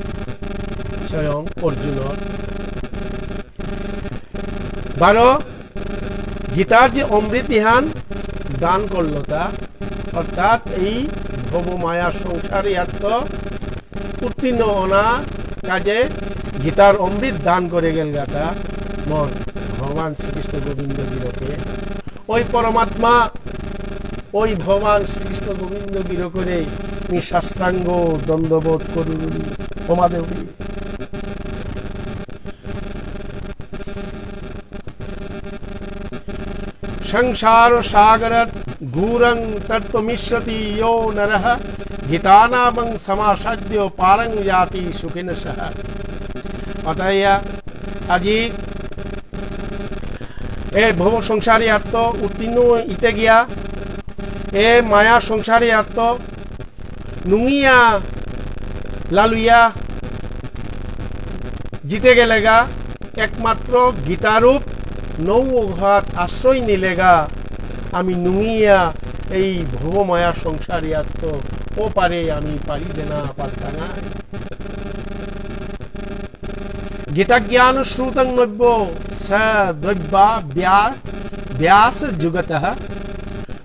স্বয়ং অর্জুনর বারো গীতার যে অমৃত ইহান দান করলতা, অর্থাৎ এই ভব মায়া সংসার ইয়াত্ত উত্তীর্ণ অনা কাজে গীতার অমৃত দান করে গেলগাতা মোর ভগবান শ্রীকৃষ্ণ গোবিন্দ গিরকে। ওই পরমাত্মা, ওই ভগবান শ্রীকৃষ্ণ গোবিন্দ গিরকরে মি সাষ্টাঙ্গ দণ্ডবোধ করুরি। ওমা দেবী। সংসার সাগরত ঘোরং তর্তুমিচ্ছতি যো নরঃ, গীতানামং সমাসাদ্য পারং যাতি সুখিনঃ সঃ। অতএব আজি এ ভব সংসারী আত্ম উত্তীর্ণ ইতে গিয়া, এ মায়া সংসারী আত্ম নুঙিয়া লালুয়া জিতে গেলেগা, একমাত্র গীতারূপ নৌ অঘাত আশ্রয় নিলেগা, আমি নুঙিয়া এই ভবমায়া সংসার ইয়াত্ত ও পারে আমি পারি দেনা পারতাঙাই। গীতা জ্ঞান শ্রুতং নব্য স দৈব্যা ব্যাস যুগতঃ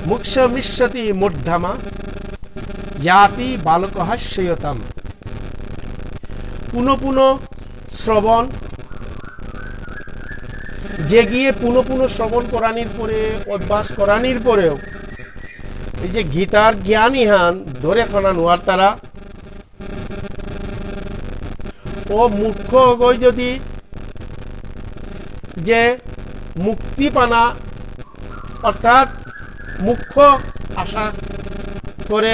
মোক্ষমিচ্ছতি মূঢ়মা যাতি বালকঃ সংশয়িতম্। পুনঃ পুনঃ শ্রবণ, যে গিয়ে পুনঃ পুনঃ শ্রবণ করানির পরে, অভ্যাস করানির পরেও এই যে গীতার জ্ঞান ইহান ধরে থানা নোয়ারতারা, ও মূর্খ গই যদি যে মুক্তি পানা অর্থাৎ মোক্ষ আশা করে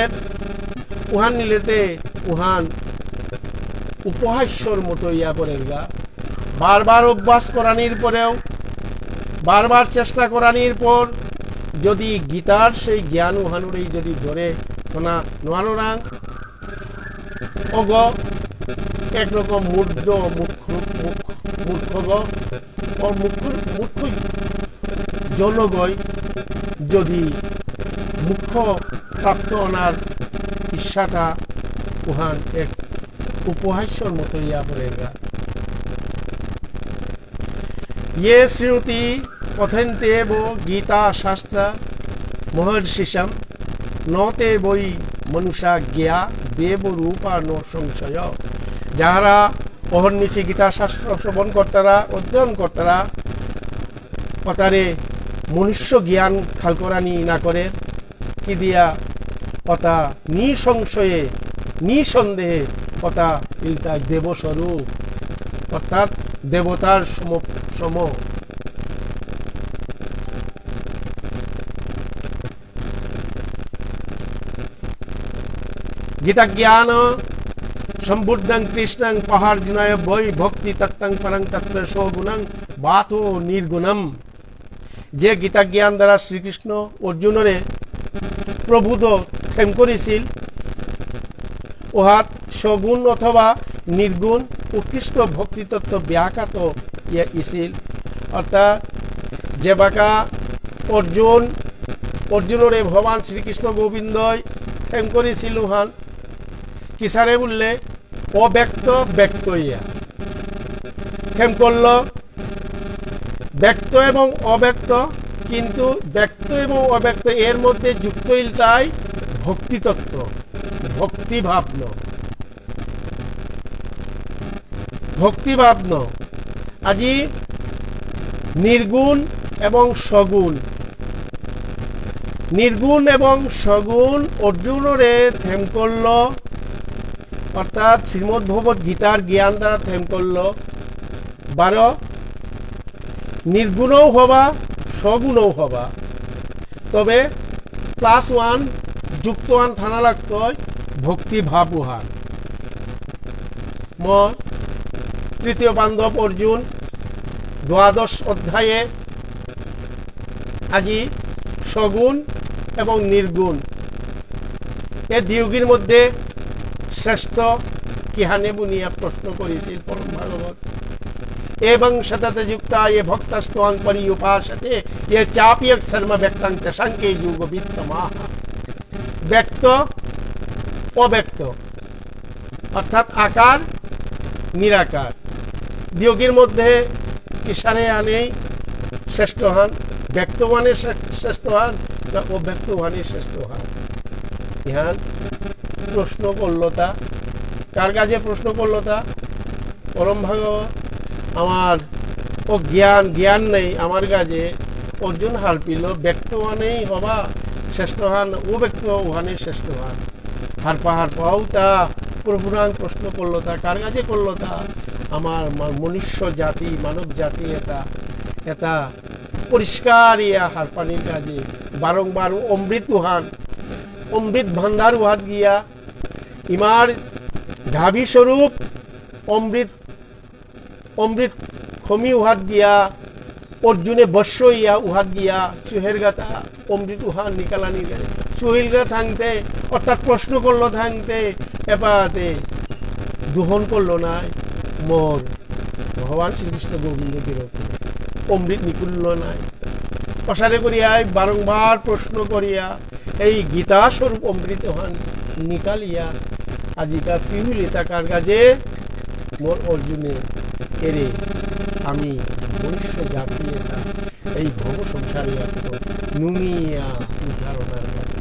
উহান নিলেতে উহান উপহাস্যর মতো ইয়া পড়েরগা। বারবার অভ্যাস করানির পরেও, বারবার চেষ্টা করানির পর যদি গীতার সেই জ্ঞান উহানুরেই যদি ধরে থনা নোয়াররাং, অগ একরকম মূর্খ, মূর্খ, মূর্খ, মূর্খগ, ও মূর্খ, মূর্খ জনগই যদি মোক্ষ প্রাপ্ত অনার ইচ্ছাটা উহান এক উপহাস্যর মতো ইয়া পড়েগা। ये शृणोति पठन्त्येव गीताशास्त्रमहर्षिणाम्। ন তে বৈ মনুষা জ্ঞেয়া দেব রূপা ন সংশয়। যাহারা অহর্নিশি গীতা শাস্ত্র শ্রবণ করতারা, অধ্যয়ন করতারা, অতারে মনুষ্য জ্ঞান খাল করানি না করে, কি দিয়া অতা নিঃসংশয়ে, নিঃসন্দেহে অতা ইলতাই দেবস্বরূপ, অর্থাৎ দেবতার সম, সম। গীতা জ্ঞান সম্বুদ্ধং কৃষ্ণং পাহার্জুনায় বৈ ভক্তি তত্ত্বং পরং তত্ত্ব সগুণং বাথো নির্গুণম। যে গীতা জ্ঞান দ্বারা শ্রীকৃষ্ণ অর্জুনরে প্রভুত থেম করেছিল, ওহাত সগুণ অথবা নির্গুণ উৎকৃষ্ট ভক্তিতত্ত্ব ব্যাখ্যাত ইয়া ইছিল। অর্থাৎ যেবাকা অর্জুন, অর্জুনরে ভগবান শ্রীকৃষ্ণ গোবিন্দই থেম করেছিল হান, কিসারে বললে অব্যক্ত ব্যক্ত ইয়া। থেম করল ব্যক্ত এবং অব্যক্ত, কিন্তু ব্যক্ত এবং অব্যক্ত এর মধ্যে যুক্ত ইলতাই ভক্তিতত্ত্ব, ভক্তিভাব ন, ভক্তিভাব ন। আজি নির্গুণ এবং সগুণ, নির্গুণ এবং সগুণ অর্জুনরে থেম করল, অর্থাৎ শ্রীমদ্ভগবত গীতার জ্ঞান দ্বারা থেম করল। বারো, নির্গুণও হবা, সগুণও হবা, তবে প্লাস ওয়ান যুক্ত ওয়ান থানা লাগতই ভক্তি ভাব উহান। ম তৃতীয় পাণ্ডব অর্জুন দ্বাদশ অধ্যায়ে আজি সগুণ এবং নির্গুণ এ দিয়োগির মধ্যে শ্রেষ্ঠ কিহানে বুনিয়া প্রশ্ন করেছিল পরম ভাগবত। এবং সতত যুক্তা এ ভক্তাস্ত্বাং পর্যুপাসতে, এ চাপি অক্ষরম ব্যক্তং তেষাং কে যোগবিত্তমাহ। ব্যক্ত, অব্যক্ত, অর্থাৎ আকার, নিরাকার। দিয়োগির মধ্যে কিসারে আনেই শ্রেষ্ঠ হান, ব্যক্ত হানে শ্রে-, শ্রেষ্ঠ হান, না অব্যক্ত হানে শ্রেষ্ঠ হান? ইহান প্রশ্ন করলতা, কার কাছে প্রশ্ন করলতা? পরম ভাগবত, আমার অজ্ঞান, জ্ঞান নেই আমার কাছে, অর্জুন হারপিল, ব্যক্ত হানেই হবা শ্রেষ্ঠ হান, অব্যক্ত হানে শ্রেষ্ঠ হান। হারপা হারপাও তা প্রভুরাং প্রশ্ন করল, তা কার কাছে করল তা? আমার মা-, মনুষ্য জাতি, মানব জাতি এটা, এটা পরিষ্কার ইয়া হারপানির কাজে বারংবার অমৃত উহান, অমৃত ভান্ডার উহাত গিয়া, ইমার ঢাবি স্বরূপ অমৃত অমৃত খমি উহাত গিয়া, অর্জুনে বর্ষ ইয়া উহাত গিয়া, চুহের গাতা অমৃত উহান নিকালানি গেলে। চুহিল গা থাংতে, অর্থাৎ প্রশ্ন করল থাংতে, এপাতে দোহন করল নাই, মোর ভগবান শ্রীকৃষ্ণ গোবিন্দ গিরক অমৃত নিকুলল নাই। অসারে করিয়াই বারংবার প্রশ্ন করিয়া, এই গীতা স্বরূপ অমৃত হান নিকালিয়া আজিকা পিউলি তাকার কাজে মোর অর্জুনে এরে আমি মনুষ্য জাতি এটা এই ভব সংসারে এত নুমিয়া উদ্ধারণার কাজে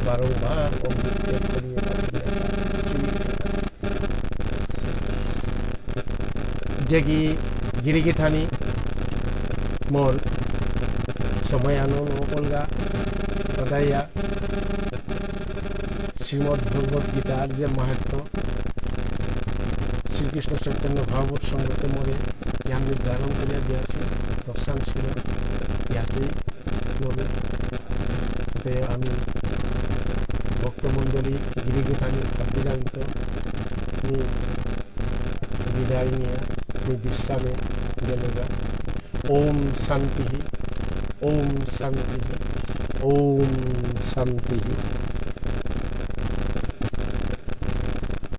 বারংবার অমৃত ত্যাগ করিয়া কাটিয়া যেগি গিরিগিথানি মোর সময় আনো নকলগা, বাদাইয়া শ্রীমদ্ ভগবত গীতার যে মাহাত্ম্য, শ্রীকৃষ্ণ চৈতন্য ভাগবত সংঘতে মোরে জ্ঞান নির্ধারণ করিয়া দিয়াছে, দর্শন ছিল ইয়াতেই লগে। তে আমি ভক্তমণ্ডলী গিরিগিথানি আব্দিরান্ত মি বিদায় নিয়া মি বিশ্রামে গেলগা। ওম শান্তিঃ, ওম শান্তিঃ, ওম শান্তিঃ।